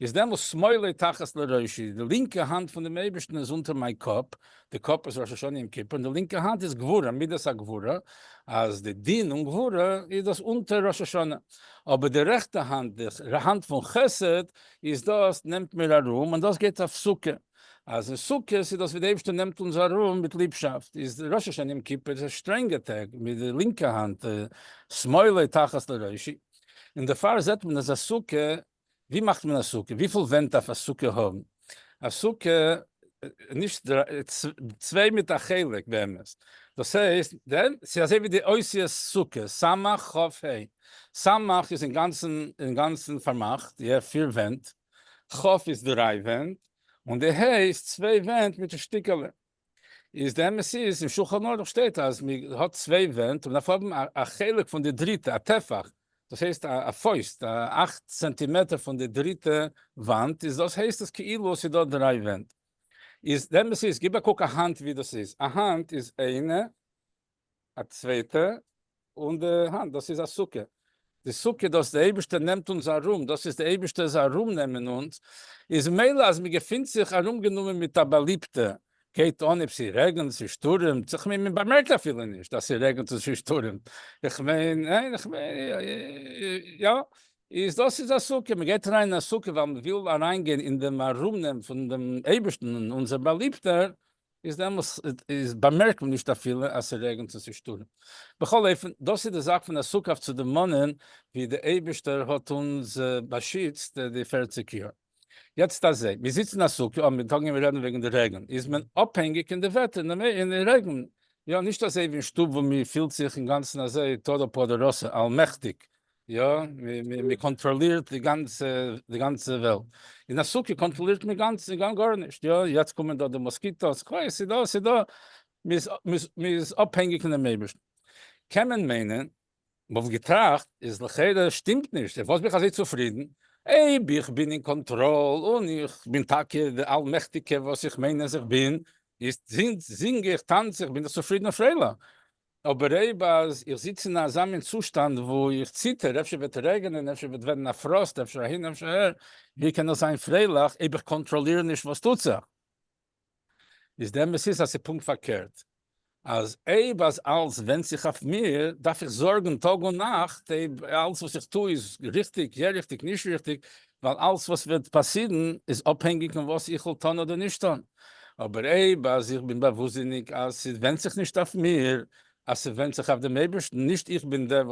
איז דעמאלס שמאלו תחת לראשי, די לינקע האנט פון דעם אייבערשטן איז אונטער מיין קאפ, די קאפ איז ראש השנה יום כיפור און די לינקע האנט איז גבורה, מידת הגבורה, אז די דין און גבורה איז דאס אונטער ראש השנה, אבער די רעכטע האנט, די האנט פון חסד, איז דאס נעמט מיר ארום און דאס גייט אויף סוכה, אז אין סוכות איז דאס ווי די אייבערשטער נעמט אונז ארום מיט ליבשאפט, איז ראש השנה יום כיפור איז א שטרענגע טעג מיט די לינקע האנט, שמאלו תחת לראשי, און דערפאר זעט מען אז א סוכה ווי מאכט מען א סוכה? וויפיל ווענט דארף א סוכה האבן? א סוכה, נישט צוויי מיט א חלק באמת. דאס הייסט, ס'איז אזוי ווי די אותיות סוכה, סמך כף ה'. סמך איז אינגאנצן אינגאנצן פארמאכט, יא, פיר ווענט. כף איז דריי ווענט, און די ה' איז צוויי ווענט מיט א שטיקעלע. איז די אמת איז, אין שולחן ערוך שטייט אז מען האט צוויי ווענט און מען דארף האבן א חלק פון די דריטע, א טפח, דאס הייסט א פויסט, א אכט צענטימעטער פון די דריטע וואנט, איז דאס הייסט עס כאילו עס איז דא דריי ווענט. איז די אמת איז, גיב א קוק א האנט ווי דאס איז, א האנט איז איינע, א צווייטע, און די האנט, דאס איז א סוכה. די סוכה דאס די אייבערשטער נעמט אונז ארום, דאס איז די אייבערשטער'ס ארום נעמען אונז, איז מילא אז מען געפינט זיך ארום גענומען מיט א באליבטע, גייט אן אויב ס'רעגנט, ס'שטורעמט, איך מיין מען באמערקט אפילו נישט אז ס'רעגנט און ס'שטורעמט, איך מיין, ניין, איך מיין, יא, איז דאס איז א סוכה, מען גייט אריין אין א סוכה ווייל מען וויל אריין גיין אין דעם ארום נעם פון דעם אייבערשטן אונזער באליבטער, איז דעמאלס איז באמערקט מען נישט אפילו אז ס'רעגנט און ס'שטורעמט. בכל אופן, דאס איז די זאך פון א סוכה אויף צו דערמאנען ווי די אייבערשטער האט אונז באשיצט די פערציג יאר. יעצט אזוי, מיר זיצן אין א סוכה, אבער מיר טאנגען רעדן וועגן די רעגן, איז מען אפהענגיק אין די וועטער, אין די רעגן, יא, נישט אזוי ווי אין שטוב וואו מען פילט זיך אינגאנצן אזוי todopoderoso, אלמעכטיג, יא, מען קאנטראלירט די גאנצע, די גאנצע וועלט. אין א סוכה קאנטראלירט מען גאנץ, גארנישט, יא, יעצט קומען דא די mosquitoes, כ'ווייס, ס'איז דא, ס'איז דא, מען איז אפהענגיק פון דעם אייבערשטן. קען מען מיינען, מ'וואלט געטראכט, איז לכאורה שטימט נישט, פארוואס בין איך אזוי צופרידן? אויב איך בין אין קאנטראל און איך בין טאקע די אלמעכטיגער וואס איך מיין אז איך בין, איז זינג איך, טאנץ איך, בין איך צופרידן און פרייליך. אבער אויב אז איך זיץ אין אזא מין צושטאנד וואו איך ציטער, אפשר וועט רעגענען, אפשר וועט ווערן א פראסט, אפשר אהין אפשר אהער, ווי קען איך זיין פרייליך אויב איך קאנטראליר נישט וואס טוט זיך? איז די אמת איז אז ס'איז פונקט פארקערט, אז אויב אז אלס ווענדט זיך אויף מיר, דארף איך זארגן טאג און נאכט אויב אלס וואס איך טו איז ריכטיג, יא ריכטיג, נישט ריכטיג, ווייל אלס וואס וועט פאסירן איז אפהענגיג פון וואס איך וועל טון אדער נישט טון. אבער אויב אז איך בין באוואוסטזיניג אז ס'ווענדט זיך נישט אויף מיר, אז ס'ווענדט זיך אויף דעם אייבערשטן, נישט איך בין דער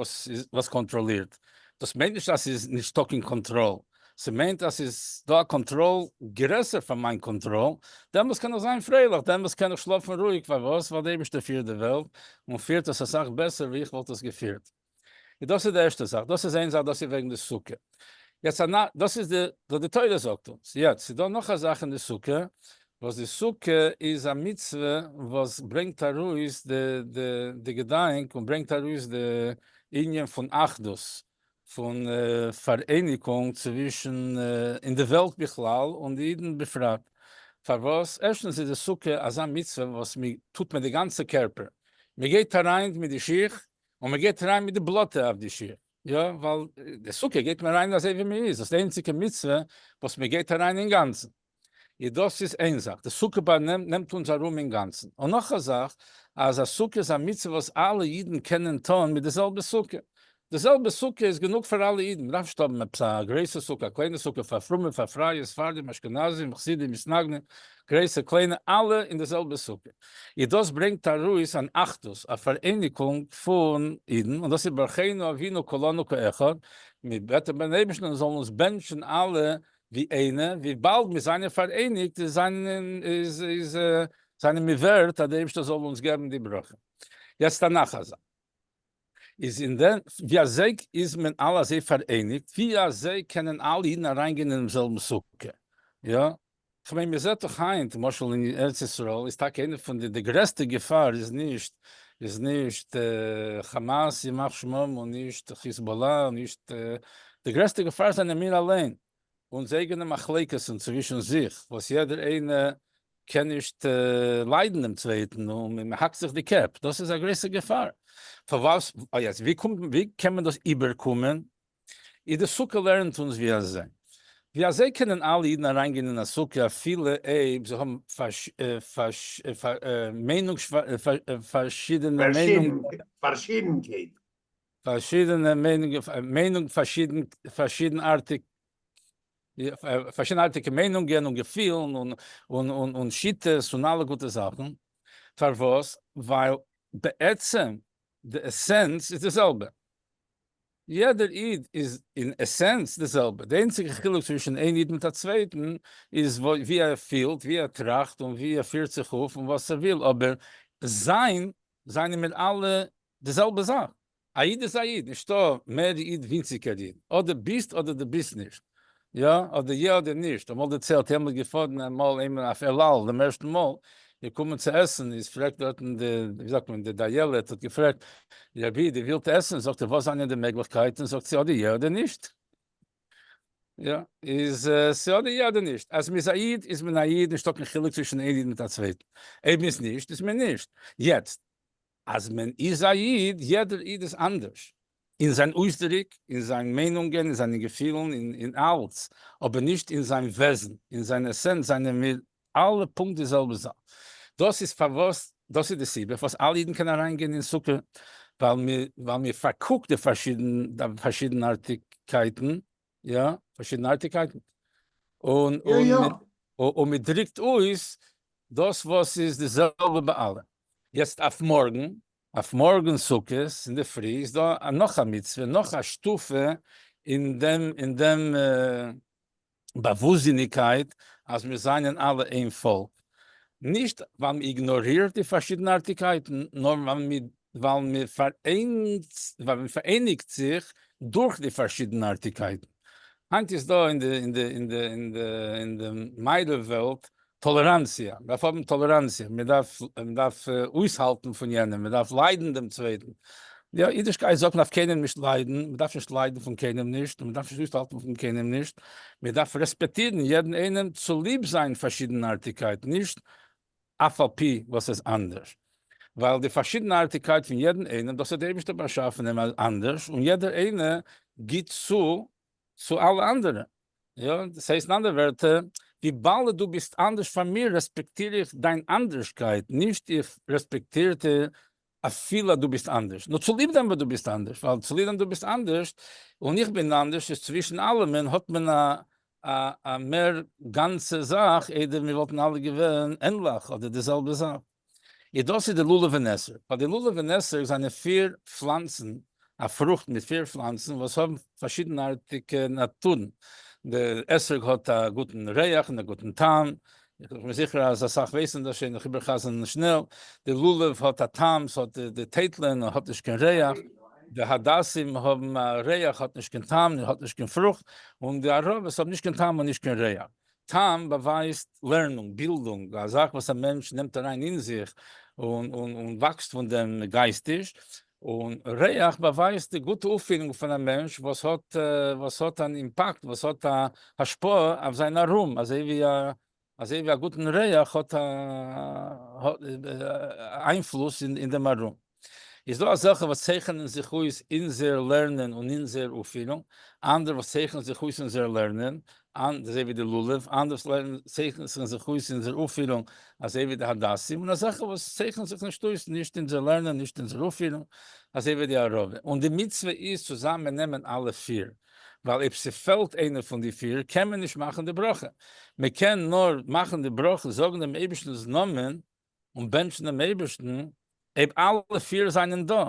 וואס קאנטראלירט, דאס מיינט נישט אז ס'איז נישטא קיין קאנטראל, ס'מיינט אז ס'איז דא א קאנטראל גרעסער פאר מיין קאנטראל, דעמאלס קען איך זיין פרייליך, דעמאלס קען איך שלאפן רואיג, פארוואס? ווייל דער אייבערשטער פירט די וועלט, און פירט עס אסאך בעסער ווי איך וואלט עס געפירט. איז דאס איז די ערשטע זאך, דאס איז איין זאך, דאס איז וועגן די סוכה. יעצט א נ, דאס איז די, וואס די תורה זאגט אונז. יעצט ס'איז דא נאך א זאך אין די סוכה, וואס די סוכה איז א מצוה וואס ברענגט ארויס די די די געדאנק און ברענגט ארויס די ענין פון אחדות, פון פאראייניגונג צווישן אין די וועלט בכלל און די אידן בפרט. פארוואס? ערשטנס איז די סוכה אזא מצוה וואס מען טוט מיט די גאנצע קערפער, מען גייט אריין מיט די שיך און מען גייט אריין מיט די בלאטע אויף די שיך, יא, ווייל די סוכה גייט מען אריין אזוי ווי מען איז, דאס איז די איינציגע מצוה וואס מען גייט אריין אינגאנצן. איז דאס איז איין זאך, די סוכה באנעמט נעמט אונז ארום אינגאנצן, און נאך א זאך, אז א סוכה איז א מצוה וואס אלע אידן קענען טון מיט די זעלבע סוכה, די זעלבע סוכה איז גענוג פאר אלע אידן, מ'דארף נישט האבן עפעס א גרויסע סוכה, א קליינע סוכה פאר פרומע, פאר פרייע, ספרדים, אשכנזים, חסידים, מתנגדים, גרויסע, קליינע, אלע אין די זעלבע סוכה. איז דאס ברענגט ארויס אן אחדות, א פאראייניגונג פון אידן, און דאס איז ברכנו אבינו כולנו כאחד, מיר בעטן ביים אייבערשטן ער זאל אונז בענטשן אלע ווי איינע, וויבאלד מיר זענען פאראייניגט איז זענען איז איז זענען מיר ווערט אז דער אייבערשטער זאל אונז געבן די ברכה. יעצט א נאך א זאך. איז אין דעם, ווי אזוי איז מען אלע אזוי פאראייניגט, ווי אזוי קענען אלע אידן אריינגיין אינעם זעלבן סוכה, יא? כ'מיין מען זעט דאך היינט, למשל אין ארץ ישראל איז טאקע איינע פון די די גרעסטע געפאר איז נישט איז נישט חאמאס ימח שמם און נישט חיזבאלא און נישט די גרעסטע געפאר זענען מיר אליין, אונז אייגענע מחלוקת'ן צווישן זיך וואס יעדער איינער קען נישט ליידן דעם צווייטן און מען האקט זיך די קעפ, דאס איז א גרויסע געפאר. פארוואס יעצט ווי קומט ווי קען מען דאס איבערקומען? איז די סוכה לערנט אונז ווי אזוי ווי אזוי קענען אלע אידן אריינגיין אין א סוכה אפילו אויב זיי האבן פארשידענע מיינונגען. פארשידנקייט. פארשידענע מיינונג פארשידנארטיג פארשידנארטיגע מיינונגען און געפילן און שיטות און אלע גוטע זאכן, פארוואס? ווייל בעצם די עסענץ איז די זעלבע, יעדער איד איז אין עסענץ די זעלבע, די איינציגע חילוק צווישן איין איד מיט א צווייטן איז ווי ער פילט, ווי ער טראכט און ווי ער פירט זיך אויף און וואס ער וויל, אבער זיין זענען מיר אלע די זעלבע זאך, א איד איז א איד, נישטא מער איד ווינציגער איד, אדער ביסט אדער דו ביסט נישט, יא אדער יא אדער נישט, אמאל דערציילט איינמאל געפארן אמאל איינמאל אויף אל על דעם ערשטן מאל, געקומען צו עסן איז פרעגט דארטן די ווי זאגט מען די דיילת האט געפרעגט רבי די ווילט עסן זאגט ער וואס זענען די מעגליכקייטן זאגט זי אדער יא אדער נישט יא איז ס'אדער יא אדער נישט אז מ'איז א איד איז מען א איד נישטא קיין חילוק צווישן איין איד מיט א צווייטן אויב מ'איז נישט איז מען נישט יעצט אז מען איז א איד, יעדער איד איז אנדערש, אין זיין אויסדרוק, אין זיין מיינונגען, אין זיינע געפילן, אין אלץ, אבער נישט אין זיין וועזן, אין זיין עסענץ זענען מיר אלע פונקט די זעלבע זאך. דאס איז פארוואס, דאס איז די סיבה פארוואס אלע אידן קענען אריינגיין אין סוכה, ווייל מיר, ווייל מיר פארקוקט די פארשידנארטיגקייטן, יא, פארשידנארטיגקייטן, און, און, און מען דרוקט אויס דאס וואס איז די זעלבע ביי אלע. יעצט אויף מארגן, אויף מארגן סוכות אינדערפרי איז דא נאך א מצוה, נאך א שטופע אין דעם, אין דעם באוואוסטזיניגקייט אז מיר זענען אלע איין פאלק, נישט ווייל מען איגנארירט די פארשידנארטיגקייטן, נאר ווייל מען פאראייניגט זיך דורך די פארשידנארטיגקייטן. היינט איז דא אין די אין די אין די אין די אין די מערב וועלט טאלעראנציע, מען דארף האבן טאלעראנציע, מען דארף מען דארף אויסהאלטן פון יענעם, מען דארף ליידן דעם צווייטן. יא, אידישקייט זאגט מען דארף קיינעם נישט ליידן, מען דארף נישט ליידן פון קיינעם נישט, און מען דארף נישט אויסהאלטן פון קיינעם נישט, מען דארף רעספעקטירן יעדן איינעם צוליב זיין פארשידנארטיגקייט, נישט אף על פי וואס עס אנדערש, ווייל די פארשידנארטיגקייט פון יעדן איינעם, דאס האט דער אייבערשטער באשאפן אים אנדערש, און יעדער איינער גיט צו צו אלע אנדערע. יא, דאס הייסט אין אנדערע ווערטער, וויבאלד דו ביסט אנדערש פאר מיר רעספעקטיר איך דיין אנדערשקייט, נישט איך רעספעקטיר דיר אפילו אז דו ביסט אנדערש, נאר צוליב דעם וואס דו ביסט אנדערש, ווייל צוליב דעם דו ביסט אנדערש און איך בין אנדערש איז צווישן אלעמען האט מען א א מער גאנצע זאך איידער מיר וואלטן אלע געווען ענליך אדער די זעלבע זאך. איז דאס איז די לולב און אתרוג. ווייל די לולב און אתרוג זענען פיר פלאנצן, א פרוכט מיט פיר פלאנצן וואס האבן פארשידנארטיגע נאטורן. די אתרוג האט א גוטן ריח און א גוטן טעם, איך בין זיכער אז אסאך ווייסן דאס שוין, איך איבערחזר'ן שנעל, די לולב האט א טעם, ס'האט די טייטלען און האט נישט קיין ריח, די הדסים האבן א ריח האט נישט קיין טעם און האט נישט קיין פרוכט, און די ערבות האבן נישט קיין טעם און נישט קיין ריח. טעם באווייזט לערנונג, בילדונג, א זאך וואס א מענטש נעמט אריין אין זיך און און וואקסט פון דעם גייסטיש, און ריח באווייזט די גוטע אויפפירונג פון א מענטש וואס האט וואס האט אן אימפאקט, וואס האט א השפעה אויף זיין ארום, אזוי ווי א אזוי ווי א גוטן ריח האט א איינפלוס אין דעם ארום. איז דא אזעלכע וואס צייכענען זיך אויס אין זייער לערנען און אין זייער אויפפירונג, אנדערע וואס צייכענען זיך אויס אין זייער לערנען, אזוי ווי די לולב, אנדערע וואס צייכענען זיך אויס אין זייער אויפפירונג, אזוי ווי די הדסים, און אזעלכע וואס צייכענען זיך נישט אויס, נישט אין זייער לערנען, נישט אין זייער אויפפירונג, אזוי ווי די ערבה. און די מצוה איז צוזאמען נעמען אלע פיר, ווייל אויב ס'פעלט איינע פון די פיר, קען מען נישט מאכן די ברכה. מ'קען נאר מאכן די ברכה, זאגן דעם אייבערשטנ'ס נאמען, און בענטשן דעם אייבערשטן, אויב אלע פיר זענען דא.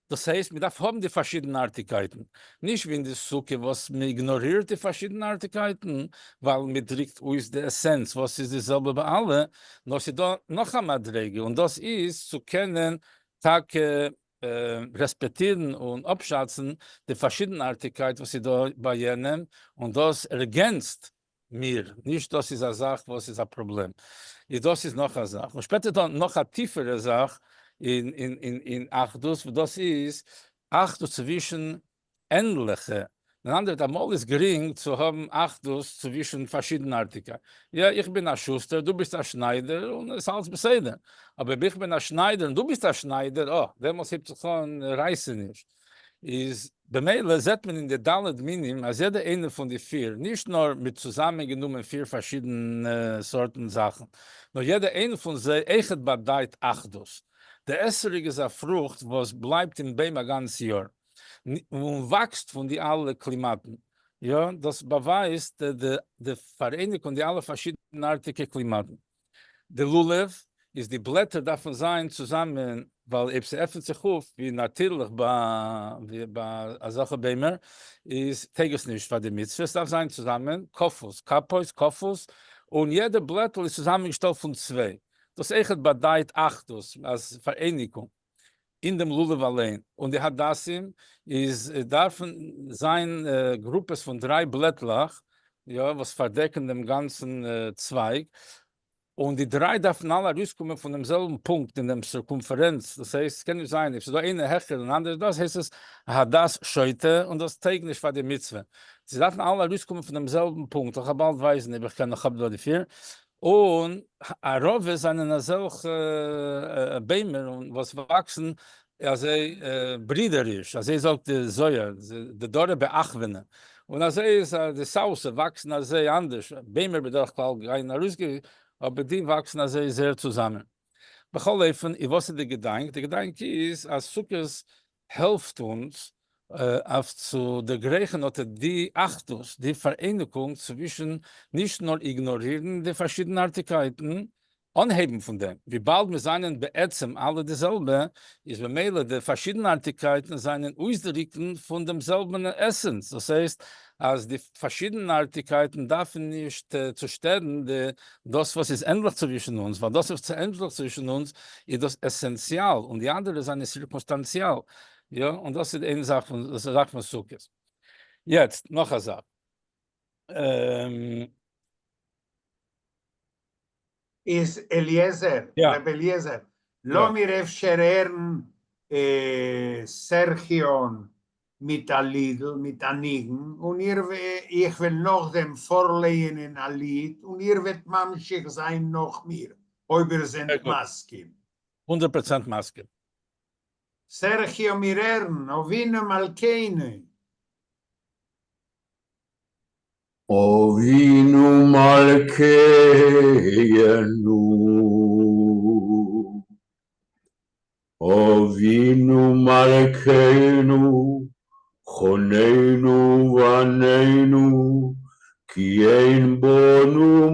דאס הייסט, מען דארף האבן די פארשידנארטיגקייטן, נישט ווי אין די סוכה וואס מען איגנארירט די פארשידנארטיגקייטן, ווייל מען דריקט אויס די עסענץ וואס איז די זעלבע ביי אלע, נאר ס'איז דא נאך א מדריגה, און דאס איז צו קענען טאקע. רעספעקטירן און אפשאצן די פארשידנארטיגקייט וואס איז דא ביי יענעם, און דאס ערגענצט מיר, נישט דאס איז א זאך וואס איז א פראבלעם. איז דאס איז נאך א זאך. און שפעטער דא נאך א טיפערע זאך אין אחדות, וואס דאס איז אחדות צווישן ענליכע, אין אנדערע ווערטער, אמאל איז גרינג צו האבן אחדות צווישן פארשידנארטיגע, יא איך בין א שוסטער, דו ביסט א שניידער, און עס אלץ בסדר, אבער אויב איך בין א שניידער און דו ביסט א שניידער, אה, דעמאלס הייבט זיך אן רייסעניש. איז במילא זעט מען אין די ד' מינים אז יעדע איינע פון די פיר, נישט נאר מיט צוזאמען גענומען פיר פארשידענע סארטן זאכן, נאר יעדע איינע פון זיי אויכעט באדייט אחדות. די אתרוג איז א פרוכט וואס בלייבט אין בוים א גאנץ יאר, און וואקסט פון די אלע קלימאטן. יא, דאס באווייזט די פאראייניגונג די אלע פארשידנארטיגע קלימאטן. די לולב איז די בלעטער דארפן זיין צוזאמען ווייל אויב ס'עפנט זיך אויף ווי נאטירליך ביי אזעלכע ביימער איז טויג עס נישט פאר די מצוה, ס'דארף זיין צוזאמען כפות, כפות, כפות, און יעדע בלעטל איז צוזאמענגעשטעלט פון צוויי, דאס אויכעט באדייט אחדות, אז פאראייניגונג. אין דעם לולב אליין, און די הדסים איז דארפן זיין גרופעס פון דריי בלעטלעך, יא, וואס פארדעקן דעם גאנצן צווייג, און די דריי דארפן אלע ארויסקומען פון דעם זעלבן פונקט אין דעם סירקומפערענץ, דאס הייסט, ס'קען נישט זיין, אויב ס'איז דא איינע העכער און אנדערע דאס, הייסט עס א הדס שוטה, און דאס טויג נישט פאר די מצוה. זיי דארפן אלע ארויסקומען פון דעם זעלבן פונקט, איך וועל באלד ווייזן אויב איך קען נאך האבן דא די פיר, און ערבות זענען אזעלכע ביימער וואס וואקסן אזוי ברידעריש, אזוי זאגט די זוהר, דדרי באחוונא, און אזוי איז די סאוסע וואקסן אזוי אנדערש, ביימער בדרך כלל גייען ארויס אבער די וואקסן אזוי זייער צוזאמען. בכל אופן, איז וואס איז די געדאנק? די געדאנק איז אז סוכות העלפט אונז אויף צו דערגרייכן אט די אחדות, די פאראייניגונג צווישן נישט נאר איגנארירן די פארשידנארטיגקייטן, אנהייבן פון דעם, וויבאלד מיר זענען בעצם אלע די זעלבע, איז במילא די פארשידנארטיגקייטן זענען אויסדריקן פון דעם זעלבן essence, דאס הייסט אז די פארשידנארטיגקייטן דארפן נישט צושטערן די דאס וואס איז ענדליך צווישן אונז, ווייל דאס וואס איז ענדליך צווישן אונז איז דאס עסענציאל, און די אנדערע זענען סירקומסטאנציאל, יא, און דאס איז איין זאך פון, דאס איז א זאך פון סוכות. יעצט, נאך א זאך. איז אליעזר, ר' אליעזר, לאמיר אפשר הערן סערחיא'ן מיט א לידל, מיט א ניגון, און איר, איך וועל נאכדעם פארלייענען א ליד, און איר וועט ממשיך זיין נאך מיר, אויב איר זענט מסכים. 100% מסכים. סערחיא' מיר הערן, אבינו מלכינו. אבינו מלכינו, אבינו מלכינו, חוננו בנינו, כי אין בנו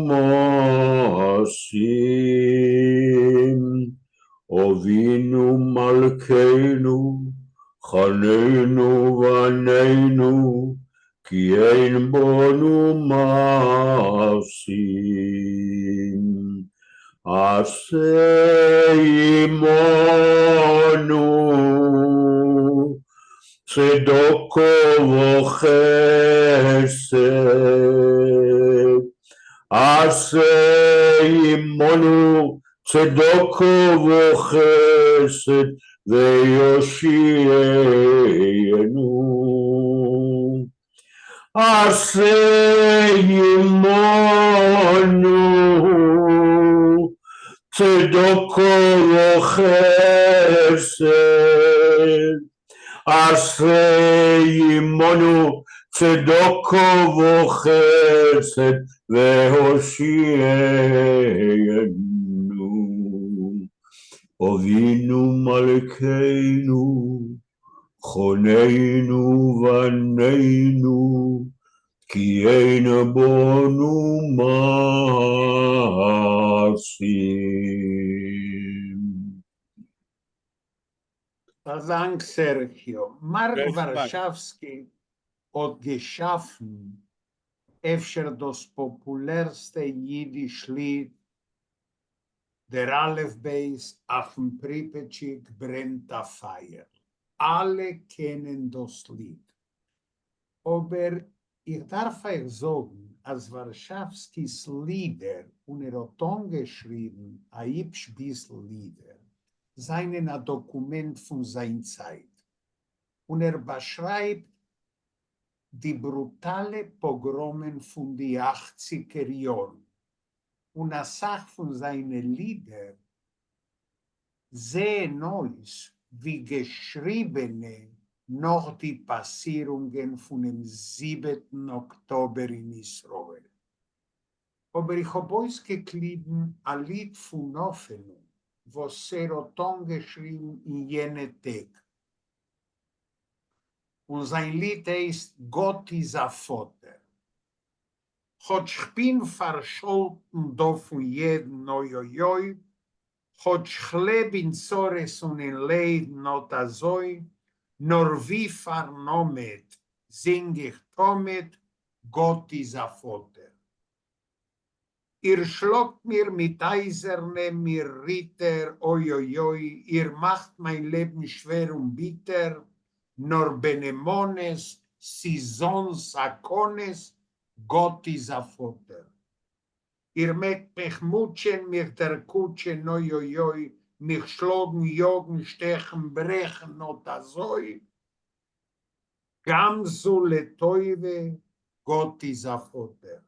מעשים. אבינו מלכינו, חננו בנינו, כי אין בנו מעשים. עשה עמנו צדקה וחסד, עשה עמנו צדקה וחסד ויושיענו. עשה עמנו צדקה וחסד, עשה עמנו צדקה וחסד והושיענו. אבינו מלכינו חוננו בנינו כי אין בנו מעשים. א דאנק סערחיו. מארק ווארשאווסקי האט געשאפן אפשר דאס פאפולערסטע אידיש ליד, דער אלף בית אויפן פריפעטשיק ברענט א פייער. אַלע קענען דאָס ליד. אָבער איך דאַרף אײַך זאָגן, אַז וואַרשאַווסקיס לידער, און ער האָט אָנגעשריבן אַ היפּש ביסל לידער, זײַנען אַ דאָקומענט פֿון זײַן צײַט. און ער באַשרײַבט די ברוטאַלע פּאָגראָמען פֿון די אַכציקער יאָרן, און אַ סך פֿון זײַנע לידער זעען אויס ווי געשריבענע נאך די פאסירונגען פונעם זיבעטן אקטאבער אין ישראל. אבער איך האב אויסגעקליבן א ליד פון האפענונג וואס ער האט אנגעשריבן אין יענע טעג, און זיין ליד הייסט גאט איז א פאטער. כאטש כ'בין פארשאלטן דא פון יעדן אוי אוי אוי, כאָטש כ'לעב אין צרות און אין ליידן אָט אַזוי, נאָר ווי פֿאַרן עמוד זינג איך תּמיד, גאָט איז אַ פֿאָטער. איר שלאָגט מיר מיט אײַזערנע מיר ריטער, אוי-אוי-אוי, איר מאַכט מײַן לעבן שווער און ביטער, נאָר בנאמנות, ס'איז אָן סכּנות, גאָט איז אַ פֿאָטער. איר מעגט מיך מוטשען, מיך דערקוטשען, אוי אוי אוי, מיך שלאגן, יאגן, שטעכן, ברעכן, אט אזוי, גם זו לטובה, גאט איז א פאטער.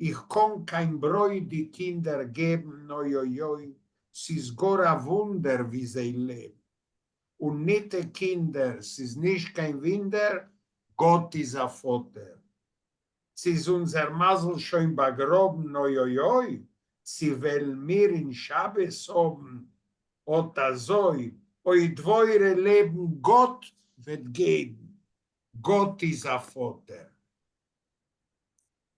איך קאן קיין ברויט די קינדער געבן, אוי אוי אוי, ס'איז גאר א וואונדער ווי זיי לעבן. און ניטע קינדער, ס'איז נישט קיין וואונדער, גאט איז א פאטער. ס'איז אונזער מזל שוין באגראבן אוי אוי אוי, צו וועלן מיר אין שבת האבן אט אזוי, אוי דבורה לעבן גאט וועט געבן, גאט איז א פאטער.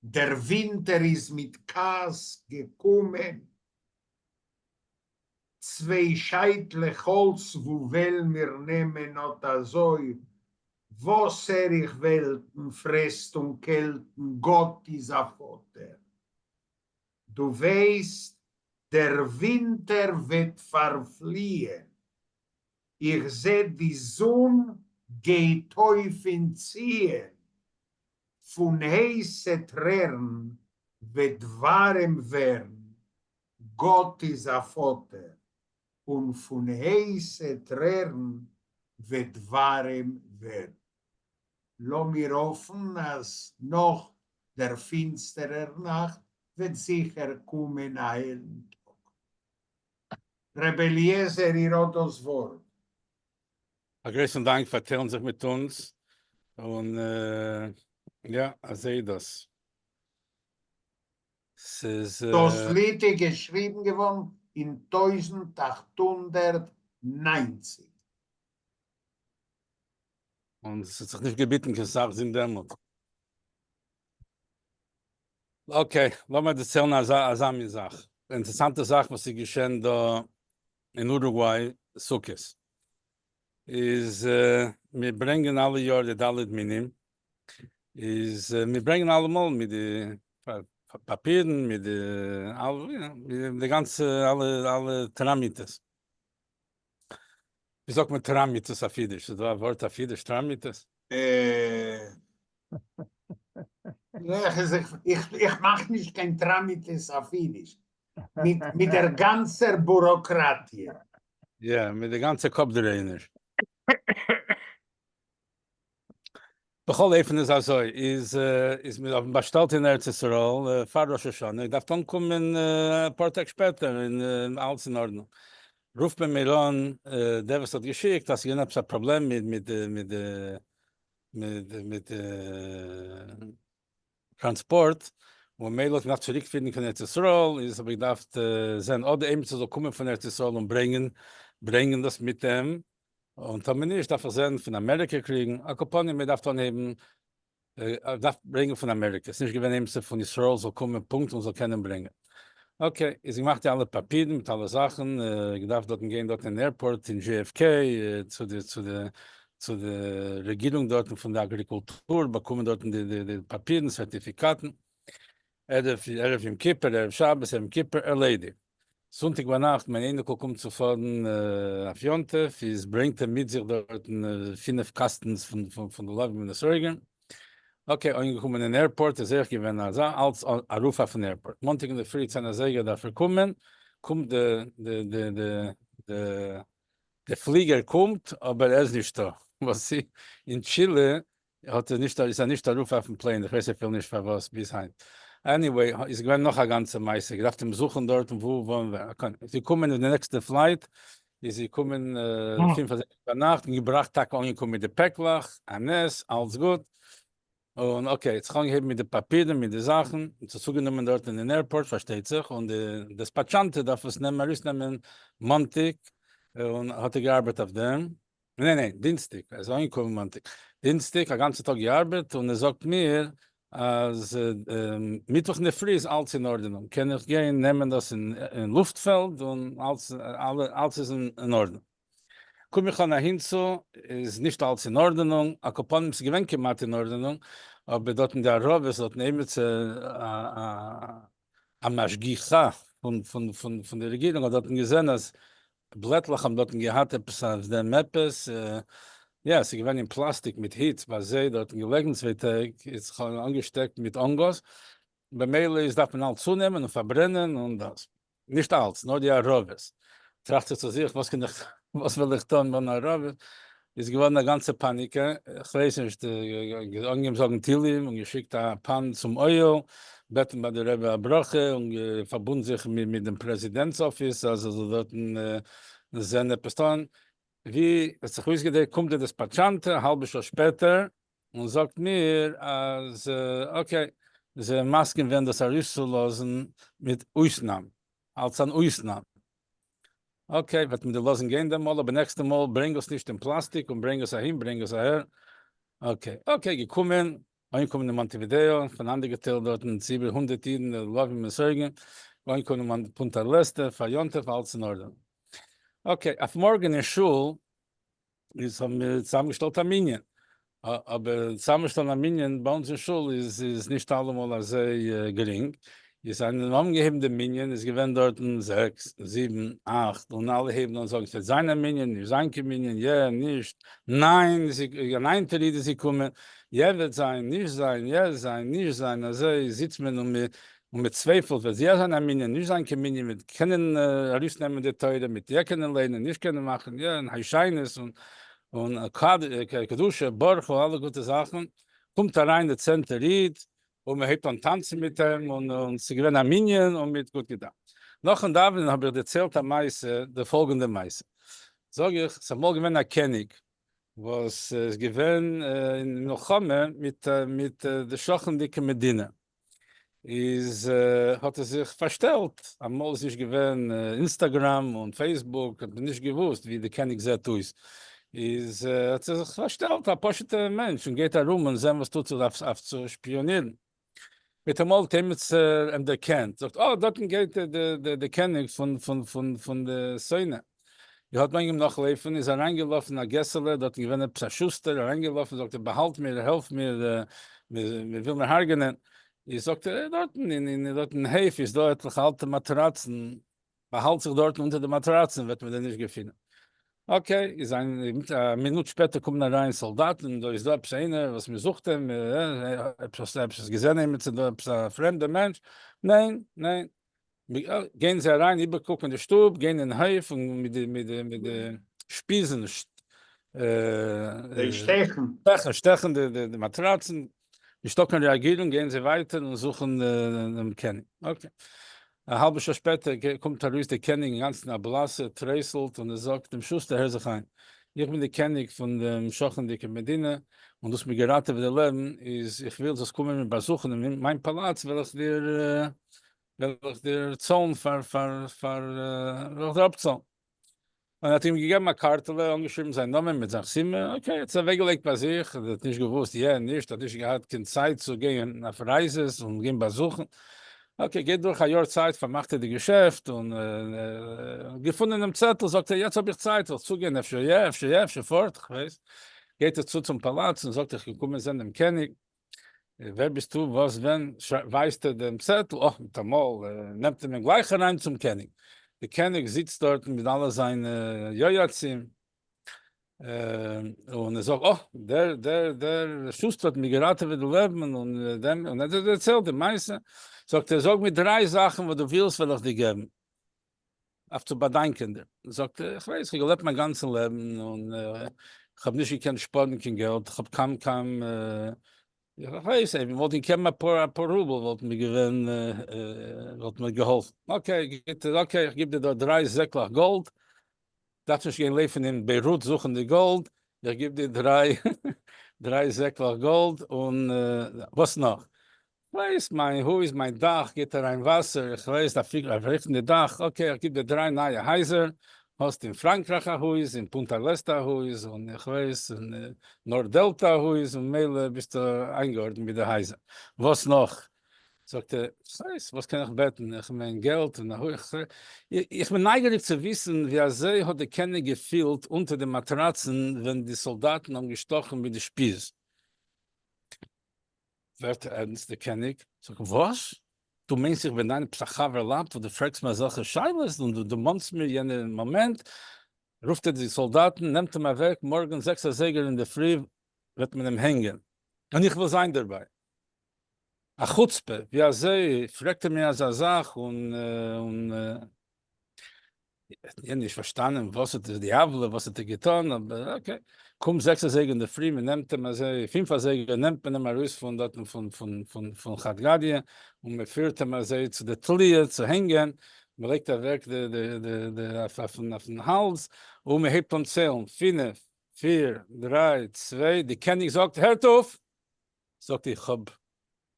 דער ווינטער איז מיט כעס געקומען, צוויי שייטלעך האלץ וואו וועלן מיר נעמען אט אזוי וואס הער איך וועלטן פרעסט און קעלטן גאט איז א פאטער דו ווייסט דער ווינטער וועט פארפליען איך זע די זון גייט אויף אין ציון פון הייסע טרערן וועט ווארעם ווערן גאָט איז אַ פֿאָטער, און פֿון הײסע טרערן װעט װאַרעם װערן. לאָמיר האָפֿן, אַז נאָך דער פֿינצטערער נאַכט װעט זיכער קומען אַ העלן טאָג. ר' אליעזר, איר האָט דאָס װאָרט. א גרויסן דאנק פאר טיילן זיך מיט אונז, און יא, אזוי איז דאס. ס'איז. דאָס ליד איז געשריבן געוואָרן אין 1890. און ס'האט זיך נישט געביטן קיין סאך זינט דעמאלט. Okay, לאמיר דערציילן אזא אזא מין זאך. אינטערעסאנטע זאך וואס איז געשען דא אין אורוגוויי סוכות. איז מיר ברענגען אלע יאר די ד' מינים, איז מיר ברענגען אלעמאל מיט די פאפירן, מיט די מיט די גאנצע אלע אלע טראמיטעס. ווי זאגט מען טראמיטעס אויף אידיש? איז דא א ווארט אויף אידיש טראמיטעס? איך מאך נישט קיין טראמיטעס אויף אידיש. מיט דער גאנצער בוראקראטיע. יא, מיט די גאנצע קאפ דרייעניש. בכל אופן איז אזוי, איז איז מיר האבן באשטעלט אין ארץ ישראל פאר ראש השנה, געדארפט אנקומען אפאר טעג שפעטער און אלץ אין ארדנונג. רופט מען מיר אן דער וואס האט געשיקט אז ס'איז געווען עפעס א פראבלעם מיט מיט מיט מיט מיט טראנספארט, און ממילא האט מען געדארפט צוריק פירן קיין ארץ ישראל, איז האב איך געדארפט זען אדער עימיצער זאל קומען פון ארץ ישראל און ברענגען ברענגען דאס מיט אים, און טאמער נישט דארף איך זען פון אמעריקע קריגן, על כל פנים מען דארף אנהייבן דארף ברענגען פון אמעריקע, ס'נישט געווען עימיצער פון ישראל זאל קומען פונקט און זאל קענען ברענגען. Okay, איז געמאכט די אלע פאפירן מיט אלע זאכן, געדארפט דארטן גיין דארטן אין airport אין JFK צו די צו די צו די רעגירונג דארטן פון די אגריקולטור, באקומען דארטן די די די פאפירן סערטיפיקאטן, ערב ערב יום כיפור, ערב שבת, ערב יום כיפור, ערלעדיגט. זונטאג ביינאכט מיין אייניקל קומט צו פארן אויף יום טוב, איז ברענגט ער מיט זיך דארטן פינף קאסטנס פון לולבים און אתרוגים, okay, אנגעקומען אין airport איז אויך געווען אזא אלץ ארויף אויפן airport, מאנטאג אינדערפרי 10 אזייגער דארף ער קומען, קומט די די די די די פליגער קומט אבער ער איז נישטא, וואס אין טשילע האט ער נישט איז ער נישט ארויף אויפן plane, איך ווייס אפילו נישט פארוואס ביז היינט, anyway איז געווען נאך א גאנצע מעשה, געדארפט אים זוכן דארטן וואו וואו און ווען, איז געקומען אין די נעקסטע flight, איז געקומען פינף אזייגער ביינאכט און געבראכט טאקע אנגעקומען מיט די פעקלעך, א נס, אלץ גוט, און okay, האט זיך אנגעהויבן מיט די פאפירן מיט די זאכן, און זיך צוגענומען דארט אין airport פארשטייט זיך, און די דעספאטשאנטע דארף עס נעמען ארויסנעמען מאנטאג, און האט ער געארבעט אויף דעם, ניין ניין, דינסטאג, ער איז אנגעקומען מאנטאג, דינסטאג א גאנצע טאג געארבעט, און ער זאגט מיר אז מיטוואך אינדערפרי איז אלץ אין ארדענונג, קען איך גיין נעמען דאס אין לופטפעלד און אלץ אלץ איז אין ארדענונג. קום איך אן אהינצו איז נישט אלץ אין ארדענונג, על כל פנים ס'איז געווען כמעט אין ארדענונג, אבער דארט אין די ערבות האט עימיצער א משגיחה פון די רעגירונג האט דארטן געזען אז בלעטלעך האבן דארטן געהאט עפעס אויף דעם עפעס, יא ס'איז געווען אין פלאסטיק מיט היץ ביי זיי דארטן געלעגן צוויי טעג, איז זיך אנגעשטעקט מיט אנגאס, במילא איז דארף מען אלץ צונעמען און פארברענען און דאס. נישט אלץ, נאר די ערבות. טראכט איך צו זיך, וואס קען איך, וואס וועל איך טון אן ערבות? איז געווארן א גאנצע פאניקע, כ'ווייס נישט, אנגעהויבן זאגן תהילים און געשיקט א פאן צום אוהל, בעטן ביי די רבי א ברכה, און פארבונדן זיך מיט דעם פרעזידענט'ס אפיס אז ער זאל דארטן זען עפעס טון. ווי עס האט זיך אויסגעדרייט קומט די דעספאטשאנטע א האלבע שעה שפעטער און זאגט מיר אז okay, זיי זענען מסכים ווען דאס ארויסצולאזן מיט אויסנאם, אלס אן אויסנאם. okay, וועט מען דיר לאזן גיין דעם מאל, אבער נעקסטע מאל ברענג עס נישט אין פלאסטיק און ברענג עס אהין ברענג עס אהער. okay, okay, געקומען, אנגעקומען אין מאנטעווידעא, פונאנדערגעטיילט דארטן צו איבער 100 אידן, לולבים אתרוגים, אנגעקומען אין פונטא דעל עסטע פאר יום טוב, אלץ אין ארדענונג. okay, אויף מארגן אין שול איז האבן מיר צוזאמגעשטעלט א מנין, אבער צוזאמשטעלן א מנין ביי אונז אין שול איז איז נישט אלעמאל אזוי גרינג, איז זענען אנגעהויבן די מנין איז געווען דארטן זעקס, זיבן, אכט, און אלע הייבן אן זאגן ס'וועט זיין א מנין, נישט זיין קיין מנין, יע, נישט, ניין, א ניינטער איד איז געקומען, יע וועט זיין, נישט זיין, יע זיין, נישט זיין, אזוי זיצט מען און און מען צווייפלט וועט יא זיין א מנין, נישט זיין קיין מנין, מ'וועט קענען ארויסנעמען די תורה, מ'וועט יא קענען לערנען, נישט קענען מאכן, יא, און הושענות און און קדושה, ברכו, אלע גוטע זאכן, קומט אריין די צענטער איד, און מען הייבט אן טאנצן מיט אים, און און ס'איז געווען א מנין, און מ'האט גוט געדאוונט. נאכן דאווענען האב איך דערציילט א מעשה, די פאלגענדע מעשה, זאג איך, ס'איז אמאל געווען א קעניג, וואס איז געווען אין מלחמה מיט מיט די שכנ'דיגע מדינה, איז האט ער זיך פארשטעלט, אמאל איז נישט געווען אינסטאגראם און פעיסבוק האט מען נישט געוואוסט ווי די קעניג זעט אויס, איז האט ער זיך פארשטעלט א פשוטע מענטש און גייט ארום און זען וואס טוט זיך אויף צו שפיאנירן. מיטאמאל האט עמיצער אים דערקענט, זאגט אה דארטן גייט די קעניג פון די שונא. איר האט מען אים נאכלויפן, איז אריינגעלאפן אין א געסעלע, דארטן געווען עפעס א שוסטער, אריינגעלאפן, זאגט ער, באהאלט מיר, העלף מיר, מען וויל מיר הרג'נען. איז זאגט ער, דארטן, אין דארטן אין הויף איז דא עטליכע אלטע מאטראצן, באהאלט זיך דארטן אונטער די מאטראצן, וועט מען דיר נישט געפינען. okay, איז א מינוט שפעטער קומען אריין סאלדאטן, דא איז דא עפעס איינער וואס מען זוכט אים, עפעס האסטו געזען עימיצער דא, עפעס א פרעמדער מענטש? ניין, ניין. גייען זיי אריין איבערקוקן די שטוב, גיין אין הויף און מיט די מיט די מיט די שפיזן זיי שטעכן. שטעכן שטעכן די די מאטראצן, נישטא קיין רעאגירונג, גייען זיי ווייטער און זוכן דעם קעניג. okay. א האלבע שעה שפעטער קומט ארויס דער קעניג אינגאנצן א בלאסער, טרייסלט, און ער זאגט דעם שוסטער, הער זיך איין, איך בין דער קעניג פון דעם שכנ'דיגע מדינה, און דו האסט מיר געראטעוועט די לעבן, איז איך וויל זאלסט קומען מיר באזוכן אין מיין פאלאץ, וועל איך דיר וועל איך דיר צאלן פאר פאר פאר וועל איך דיר אפצאלן. און ער האט אים געגעבן א קארטעלע, אנגעשריבן זיין נאמען מיט זיין חתימה, okay, ער האט עס אוועקגעלייגט ביי זיך, ער האט נישט געוואוסט יע נישט, האט נישט געהאט קיין צייט צו גיין אויף רייזעס און גיין באזוכן, okay, גייט דורך א יאר צייט פארמאכט ער די געשעפט און געפונען דעם צעטל, זאגט ער יעצט האב איך צייט, זאל איך צוגיין, אפשר יע, אפשר יע, אפשר פארט, כ'ווייס, גייט ער צו צום פאלאץ און זאגט איך געקומען זען דעם קעניג, ווער ביסטו וואס ווען, ווייזט ער דעם צעטל, אה, מיטאמאל נעמט ער אים גלייך אריין צום קעניג. די קעניג זיצט דארטן מיט אלע זיינע יועצים, און ער זאגט, אה, דער, דער, דער שוסטער האט מיר געראטעוועט די לעבן, און דעם, און ער דערציילט די מעשה, זאגט ער, זאג מיר דריי זאכן וואס דו ווילסט וועל איך דיר געבן, אויף צו באדאנקען דיר. זאגט ער, איך ווייס, איך האב געלעבט מיין גאנצן לעבן, און איך האב נישט געקענט שפארן קיין געלט, איך האב קוים קוים, איך ווייס, אויב מ'וואלט געגעבן אפאר אפאר רובל וואלט מיר געווען, וואלט מיר געהאלפן. okay, גוט, okay, איך גיב דיר דא דריי זעקלעך גאלד, דארפסט נישט גיין לויפן אין ביירוט זוכן די גאלד, איך גיב דיר דריי דריי זעקלעך גאלד, און וואס נאך? כ'ווייס, מיין הויז, מיין דאך גייט אריין וואסער, איך ווייס, דארף פארריכטן די דאך, okay, איך גיב דיר דריי נייע הייזער, האסט אין פראנקרייך א הויז, אין פונטא לעסטע א הויז, און איך ווייס, אין נארט דעלטא א הויז, און מילא ביסטו איינגעארדנט מיט די הייזער. וואס נאך? זאגט ער, כ'ווייס, וואס קען איך בעטן, איך מיין געלט און א הויז, איך בין נייגעריג צו וויסן ווי אזוי האט די קעניג געפילט אונטער די מאטראצן ווען די סאלדאטן האבן געשטאכן מיט די שפיז. ווערט ערנסט די קעניג, זאגט, וואס? דו מיינסט איך בין דיין עפעס א חבר לאפט וואס דו פרעגסט מיר אזעלכע שאלות און דו דערמאנסט מיר יענע מאמענט? רופט ער די סאלדאטן, נעמט אים אוועק, מארגן זעקס אזייגער אינדערפרי וועט מען אים הענגען, און איך וויל זיין דערביי. א חוצפה, ווי אזוי פרעגט ער מיר אזא זאך און און איך האב נישט פארשטאנען וואס איז די עוולה, וואס האט ער געטון, אבער okay, קומט זעקס אזייגער אינדערפרי, מען נעמט אים אזוי, פינף אזייגער נעמט מען אים ארויס פון דארטן פון פון פון פון חד גדיא, און מען פירט אים אזוי צו די תליה צו הענגען, מען לייגט אוועק די די די די אויפן אויפן האלז, און מען הייבט אן ציילן, פינף, פיר, דריי, צוויי, די קעניג זאגט הערט אויף! זאגט איך האב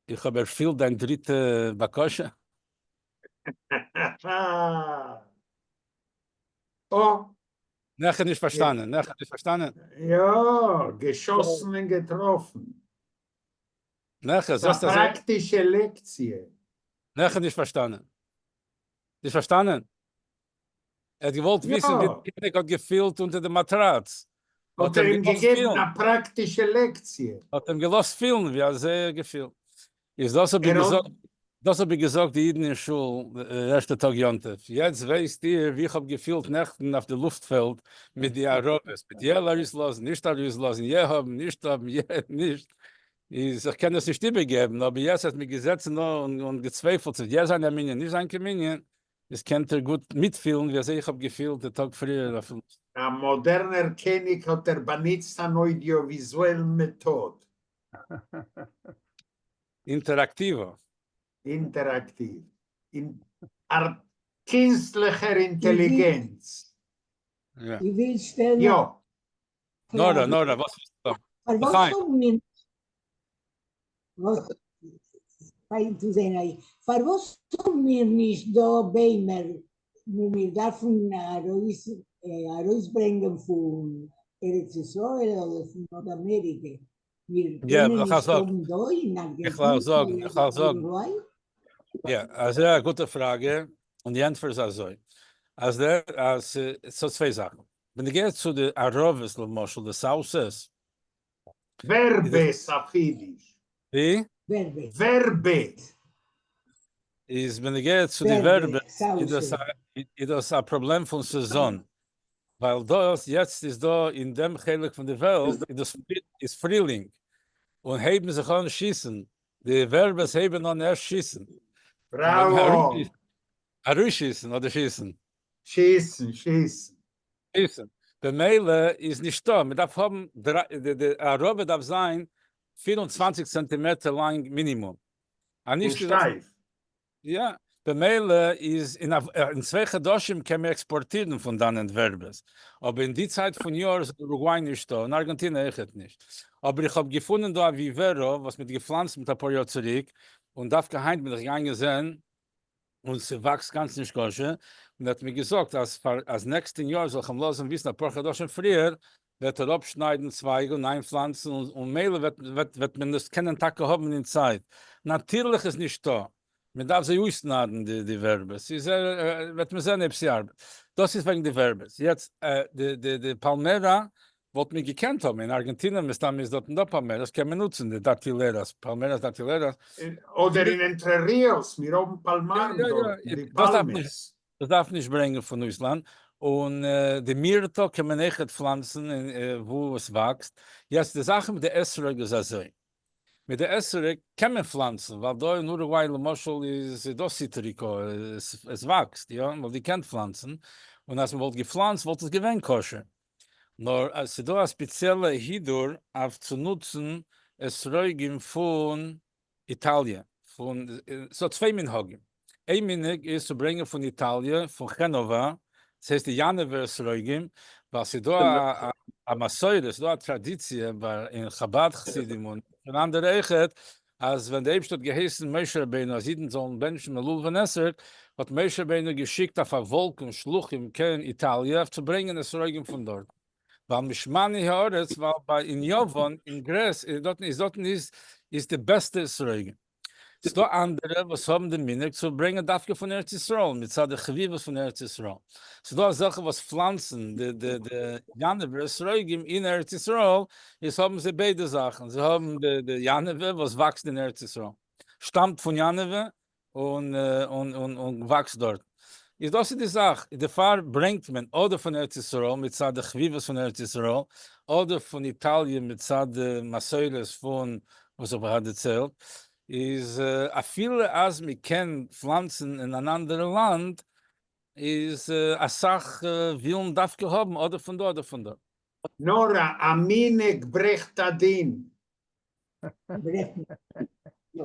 איך האב ערפילט דיין דריטע בקשה. אה! נעכטן נישט פארשטאנען, נעכטן נישט פארשטאנען. יא, געשאסן און געטראפן. נעכטן, זעסט אזוי. א פראקטישע לעקציע. נעכטן נישט פארשטאנען. נישט פארשטאנען? ער האט געוואלט וויסן ווי די קעניג האט געפילט אונטער די מאטראץ. האט ער אים געגעבן א פראקטישע לעקציע. האט אים געלאזט פילן ווי אזוי ער געפילט. איז דאס האב איך געזאגט, דאס האב איך געזאגט די אידן אין שול די ערשטע טאג יום טוב, יעצט ווייסט איר ווי איך האב געפילט נעכטן אויף די לופטפעלד מיט די אראבערס, מיט יע ארויסלאזן, נישט ארויסלאזן, יע האבן, נישט האבן, יע נישט, איז איך קען עס נישט איבערגעבן, אבער יעצט האט מיר געזעצן דא און געצווייפלט צו יע זיין א מנין, נישט זיין קיין מנין, איז קענט איר גוט מיטפילן ווי אזוי איך האב געפילט די טאג פריער אויפן. א מאדערנער קעניג האט ער באנוצט אן אוידיאוויזועלן מעטאד. אינטעראקטיוו. אינטעראקטיוו. קינסטליכער אינטעליגענץ. איך וויל שטעלן יא. א נארא, פראגע. נארא, וואס ווילסטו? פארוואס לחיים. האבן מיר וואס פיין צו זען אייך. פארוואס האבן מיר נישט דא ביימער וואו מיר דארפן ארויס ארויסברענגען פון ארץ ישראל אדער פון נארט אמעריקע? מיר יא, קענען איך נישט זאג, האבן דא אין איך וועל ארגענטינע זאגן, איך וועל אדער זאגן. אורוגוויי? יא, א זייער גוטע פראגע, און די ענטפער איז אזוי, אז דער, אז ס'איז צוויי זאכן. בנוגע צו די ערבות למשל, די sauces, ווערבעס אויף אידיש. ווי? ווערבעס. ווערבע. איז בנוגע צו די ווערבעס איז דאס א פראבלעם פון סעזאן, ווייל דאס יעצט איז דא אין דעם חלק פון די וועלט איז דאס איז פרילינג, און הייבן זיך אן שיסן, די ווערבעס הייבן אן ערשט שיסן. בראווא! ארויסשיסן אדער שיסן? שיסן, שיסן. שיסן. במילא איז נישטא, מען דארף האבן, די ערבה דארף זיין 24 צענטימעטער לאנג מינימום. און שטייף. יא, במילא איז אין צוויי חדשים קען מען עקספארטירן פון דאנענט ווערבעס, אבער אין די צייט פון יאר איז אורוגוויי נישטא און ארגענטינע אויכעט נישט. אבער איך האב געפונען דא א vivero וואס מען האט געפלאנצט מיט אפאר יאר צוריק, און דווקא היינט בין איך געגאנגען זען, און ס'וואקסט גאנץ נישקשה, און ער האט מיר געזאגט אז פאר אז נעקסטען יאר זאל איך אים לאזן וויסן אפאר חדשים פריער, וועט ער אפשניידן צווייג און איינפלאנצן, און מילא וועט וועט וועט מען עס קענען טאקע האבן אין צייט. נאטירליך איז נישטא, מען דארף זיי אויסנארן די די ווערבעס, איז ער וועט מען זען אויב ס'ארבעט. דאס איז וועגן די ווערבעס. יעצט די די די palmera וואלט מען געקענט האבן, אין ארגענטינא מסתם איז דארטן דא palmeras, קען מען נוצן די datileras, palmeras datileras. אדער אין ענטרע ריאוס, מיר האבן פאלמארן דארטן, די palmas. דאס דארף מען נישט ברענגען פון אויסלאנד, און די מירטא קען מען אויכעט פלאנצן וואו עס וואקסט, יעצט די זאך מיט די אתרוג איז אזוי, מיט די אתרוג קען מען פלאנצן, ווייל דא אין אורוגוויי למשל איז דא סיטריקא, עס וואקסט, יא, מען וואלט געקענט פלאנצן, און אז מען וואלט געפלאנצט וואלט עס געווען כשר, נאר אז ס'איז דא א ספעציעלע הידור אויף צו נוצן אתרוגים פון איטאליע, פון, ס'דא צוויי מנהגים, איין מנהג איז צו ברענגען פון איטאליע, פון חנובה, ס'הייסט די יאנעווער אתרוגים, ווייל ס'איז דא א מסורה, ס'איז דא א טראדיציע ביי אין חבד חסידים און פון אנדערע אויכעט, אז ווען די אייבערשטער האט געהייסן משה רבינו אז אידן זאלן בענטשן מיט לולב און אתרוג, האט משה רבינו געשיקט אויף א וואלקן שלוחים קיין איטאליע אויף צו ברענגען אתרוגים פון דארט. ווייל משמני הארץ, ווייל ביי אין יוון, אין Greece, איז דארטן איז דארטן איז איז די בעסטע אתרוגים. ס'דא אנדערע וואס האבן די מנהג צו ברענגען דווקא פון ארץ ישראל, מצד די חביבות פון ארץ ישראל. ס'דא אזעלכע וואס פלאנצן די די די יאנעווער אתרוגים אין ארץ ישראל, איז האבן זיי ביידע זאכן, זיי האבן די די יאנעווע וואס וואקסט אין ארץ ישראל, שטאמט פון יאנעווע, און און און און וואקסט דארט. איז דאס איז די זאך, דערפאר ברענגט מען אדער פון ארץ ישראל מצד די חביבות פון ארץ ישראל, אדער פון איטאליע מצד די מסורת פון וואס איך האב דערציילט, איז אפילו אז מען קען פלאנצן אין אן אנדערע לאנד, איז אסאך ווילן דווקא האבן אדער פון דא אדער פון דארט. נאר א מנהג ברעכט א דין. ברעכט יא,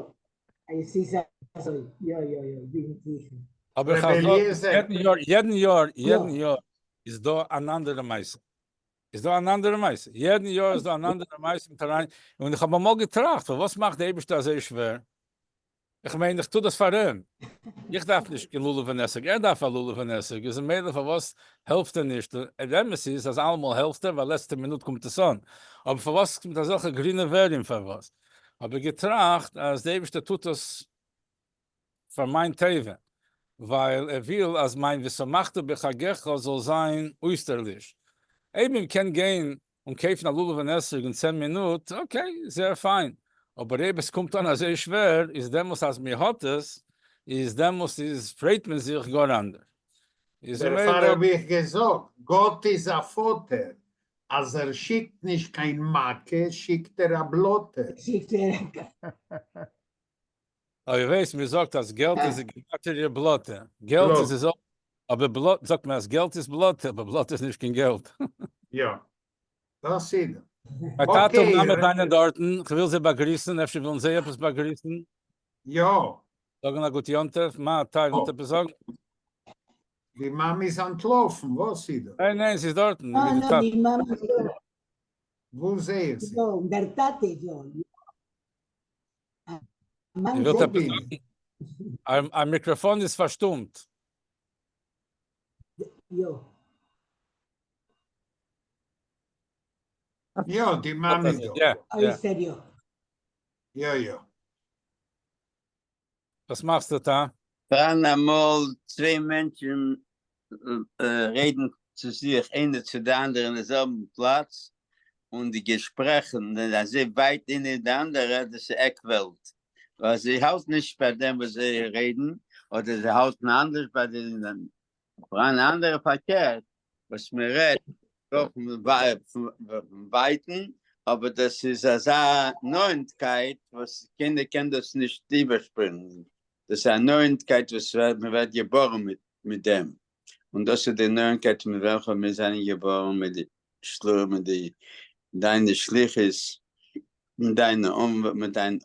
עס איז אזוי, יא יא יא, זיכער. אבער איך האב זאג, יעדן יאר, יעדן יאר, יעדן יאר איז דא אן אנדערע מעשה. איז דא אן אנדערע מעשה. יעדן יאר איז דא אן אנדערע מעשה מיט אריין, און איך האב אמאל געטראכט, פארוואס מאכט די אייבערשטער אזוי שווער? איך מיין איך טו דאס פאר אים, איך דארף נישט קיין לולב און אתרוג, ער דארף א לולב און אתרוג, איז ממילא פארוואס העלפט ער נישט, דער אמת איז אז אלעמאל העלפט ער ווייל לעצטע מינוט קומט עס אן, אבער פארוואס מיט אזעלכע גרינע ווערים פארוואס? האב איך געטראכט אז די אייבערשטער טוט עס פאר מיין טובה, ווייל ער וויל אז מיין ושמחת בחגך זאל זיין אויסטערליש, אויב מען קען גיין און קויפן א לולב און אתרוג אין 10 מינוט, okay, זייער פיין, אבער אויב עס קומט אן אזוי שווער, איז דעמאלס אז מען האט עס, איז דעמאלס איז פרייט מען זיך גאר אנדערש. איז דערפאר ממילא. האב איך געזאגט, גאט איז א פאטער, אז ער שיקט נישט קיין מכה, שיקט ער א בלאטע. שיקט ער א. אוי ווייס, מען זאגט אז געלט איז גימטריא בלאטע, געלט איז עס אויך, אבער בלאטע, זאגט מען אז געלט איז בלאטע, אבער בלאטע איז נישט קיין געלט. יא, דאס איז דאס. מיין טאטע און מאמע זענען דארטן, כ'וויל זיי באגריסן, אפשר ווילן זיי עפעס באגריסן? יא. זאגן א גוט יום טוב, מה אתה ווילט עפעס זאגן? די מאמע איז אנטלאפן, וואס איז דאס? ניין ניין, זי איז דארטן, מיט די טאטע. די מאמע איז דא. וואו זעה איך זי? דא, און דער טאטע איז דא. איר ווילט עפעס זאגן? אייער מיקראפאן איז פארשטומט. יא. יא, די מאמע איז דא. יא, יא. אויסער יא. יא יא. וואס מאכסטו טא? פאראן אמאל צוויי מענטשן רעדן צו זיך איינער צו די אנדערע אין די זעלבן פלאץ, און די געשפרעכן זענען אזוי ווייט איינע די אנדערע, דאס איז עק וועלט, ווייל זיי האלטן נישט ביי דעם וואס זיי רעדן, אדער זיי האלטן אנדערש ביי די, פאראן אנדערע פארקערט, וואס מען רעדט דאך פון ווייטן, אבער דאס איז אזא נאענטקייט וואס קיינער קען דאס נישט איבערשפרינגען, דאס איז א נאענטקייט וואס מען ווערט געבארן מיט דעם, און דאס איז די נאענטקייט מיט וועלכע מיר זענען געבארן מיט די מיט די דיינע שליחות, מיט דיינע מיט דיין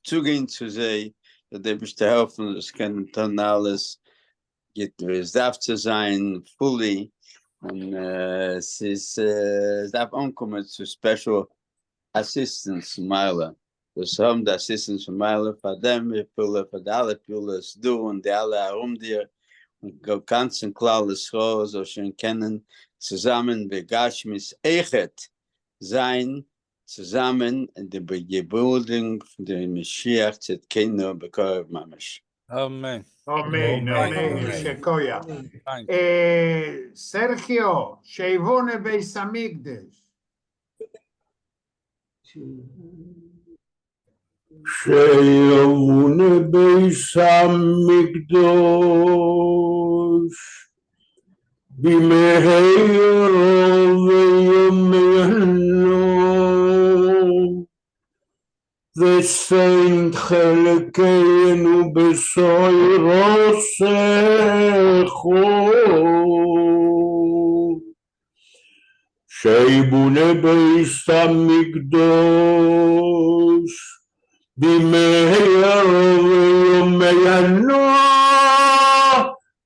צוגיין צו זיי, זאל דער אייבערשטער העלפן זאלסט קענען טון אלעס גוט ווי עס דארף צו זיין fully, און ס'איז עס דארף אנקומען צו special assistance מילא, זאלסט האבן די assistance פון מילא פאר דעם פעולה, פאר די אלע פעולות דא און די אלע ארום דיר, און גאנצן כלל ישראל זאל שוין קענען צוזאמען בגשמיות אויכעט זיין צוזאמען אין די געבורדונג פון די משיח צדקינו בקרוב ממש. אמן. אמן, אמן, שכויח. סערחיו, שיבונה בית המקדש. שיבונה בית המקדש במהרה בימינו ותן חלקנו בתורתך שיבונה בית המקדש במהרה בימינו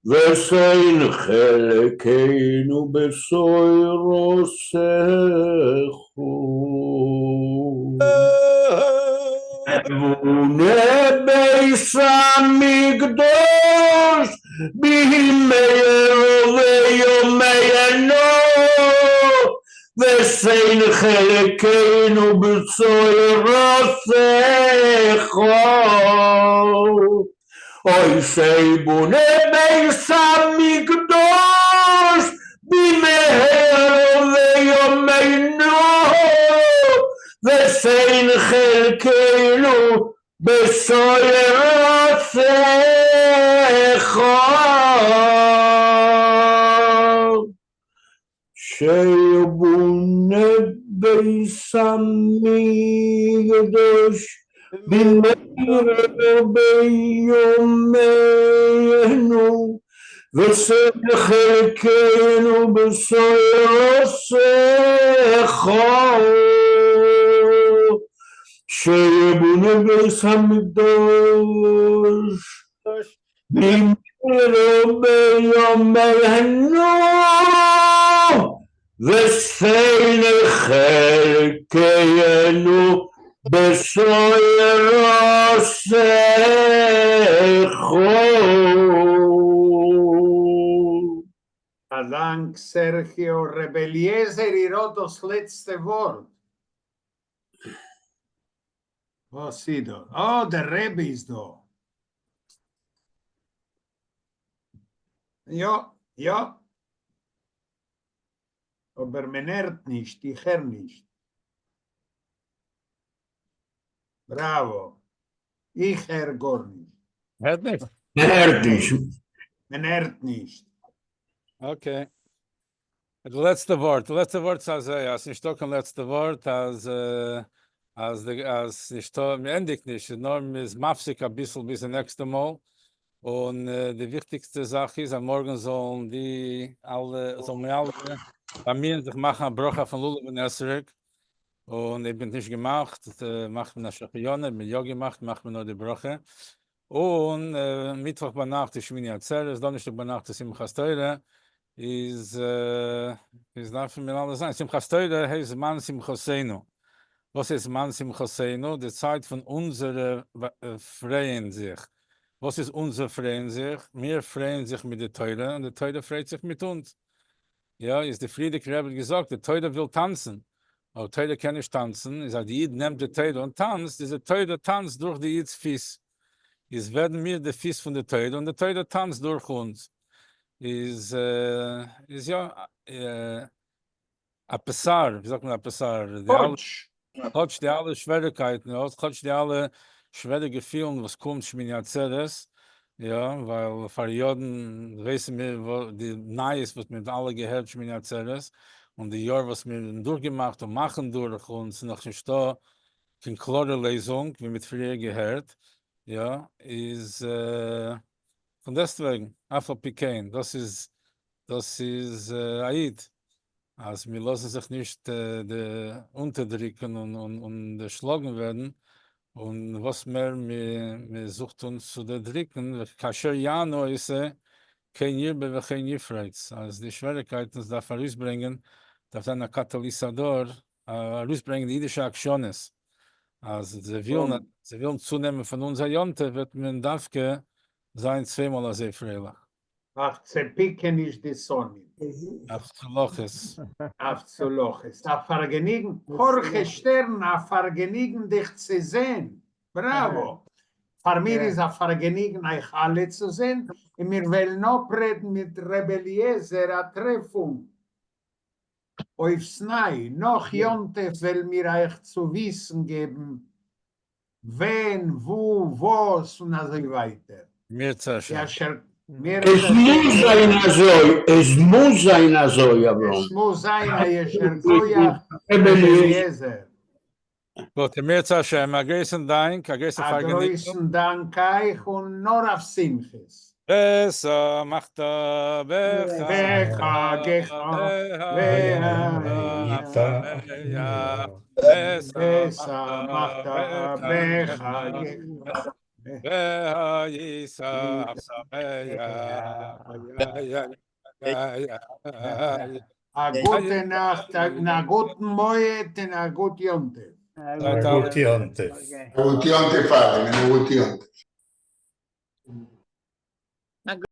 ותן חלקנו בתורתך שיבונה בית המקדש במהרה בימינו ותן חלקנו בתורתך אוי שיבונה בית המקדש במהרה בימינו ותן חלקנו בתורתך שיבונה בית המקדש במהרה בימינו ותן חלקנו בתורתך שיבונה בית המקדש במהרה בימינו ותן חלקנו בתורתך. אַ דאַנק, סערגיאָ. רב אליעזר, איר האָט דאָס לעצטע וואָרט. וואָס איז דאָ? אָ, דער רבי איז דאָ. יאָ, יאָ. אָבער מען הערט נישט, איך הער נישט. בראַוואָ. איך הער גאָרנישט. הערט נישט? מען הערט נישט. מען הערט נישט. Okay. די לעצטע ווארט, די לעצטע ווארט איז אזוי, אז ס'נישטא קיין לעצטע ווארט, אז אז די אז ס'נישטא, מ'ענדיגט נישט, נאר מ'איז מפסיק אביסל ביז די נעקסטע מאל, און די וויכטיגסטע זאך איז אז מארגן זאלן די אלע, זאלן מיר אלע באמיען זיך מאכן א ברכה פון לולב און אתרוג, און אויב מ'האט נישט געמאכט, מאכט מען א שהחיינו, אויב מ'האט יא געמאכט, מאכט מען נאר די ברכה. און מיטוואך ביינאכט איז שמיני עצרת, דאנערשטאג ביינאכט איז שמחת תורה, איז איז דארפן מיר אלע זיין, שמחת תורה הייסט זמן שמחתינו, וואס איז זמן שמחתינו? די צייט פון אונזערע פרייען זיך, וואס איז אונזער פרייען זיך? מיר פרייען זיך מיט די תורה און די תורה פרייט זיך מיט אונז, יא, איז די פריערדיגע רבי האט געזאגט די תורה וויל טאנצן, אבער תורה קען נישט טאנצן, איז אז די איד נעמט די תורה און טאנצט, איז די תורה טאנצט דורך די איד'ס פיס, איז ווערן מיר די פיס פון די תורה און די תורה טאנצט דורך אונז, איז איז יא א פסר, ווי זאגט מען א פסר? כאטש. כאטש די אלע שוועריקייטן, כאטש די אלע שווערע געפילן וואס קומט שמיני עצרת, יא, ווייל פאר יארן ווייסן מיר די נייעס וואס מיר האבן אלע געהערט שמיני עצרת, און די יאר וואס מיר האבן דורכגעמאכט און מאכן דורך און ס'איז נאך נישטא קיין קלארע לעזונג ווי מ'האט פריער געהערט, יא, איז פון דעסטוועגן, אף על פי כן, דאס איז דאס איז א איד, אז מיר לאזן זיך נישט אונטערדריקן און דערשלאגן ווערן, און וואס מער מען זוכט אונז צו דערדריקן, וכאשר יענו עושה כן ירבה וכן יפרוץ, אז די שוועריקייטן דארף ארויסברענגען, דארף זיין א קאטאליסאדאר, ארויסברענגען די אידישע עקשנות, אז זיי ווילן, זיי ווילן צונעמען פון אונז א יום טוב, וועט מען דווקא זיין צוויי מאל אזוי פרייליך. אויף צעפּיקעניש די שׂונאים. אויף צולאָכעס. אויף צולאָכעס. אַ פֿאַרגעניגן, כאָרכע שטערן, אַ פֿאַרגעניגן דיך צו זען. בראַוואָ! פֿאַר מיר איז אַ פֿאַרגעניגן אײַך אַלע צו זען, און מיר וועלן אָפּרעדן מיט ר' אליעזר אַ טרעפֿונג אויפֿס נײַ. נאָך יום-טובֿ וועלן מיר אײַך צו וויסן געבן. ווען, וואו, וואס און אזוי ווייטער. אם ירצה השם. יישר עס מוז זיין אזוי, עס מוז זיין אזוי, אברהם. עס מוז זיין א יישר כח אליעזר. גוט, אם ירצה השם, א גרויסן דאנק, א גרויסן א פארגעניגן. גרויסן דאנק אייך און נאר אויף שמחות. ושמחת בחגך והיית ושמחת בחגך והיית שמח. א גוטע נאכט, א גוטן מועד און א גוט יום טוב. א גוט יום טוב. א גוט יום טוב, אלעמען, א גוט יום טוב.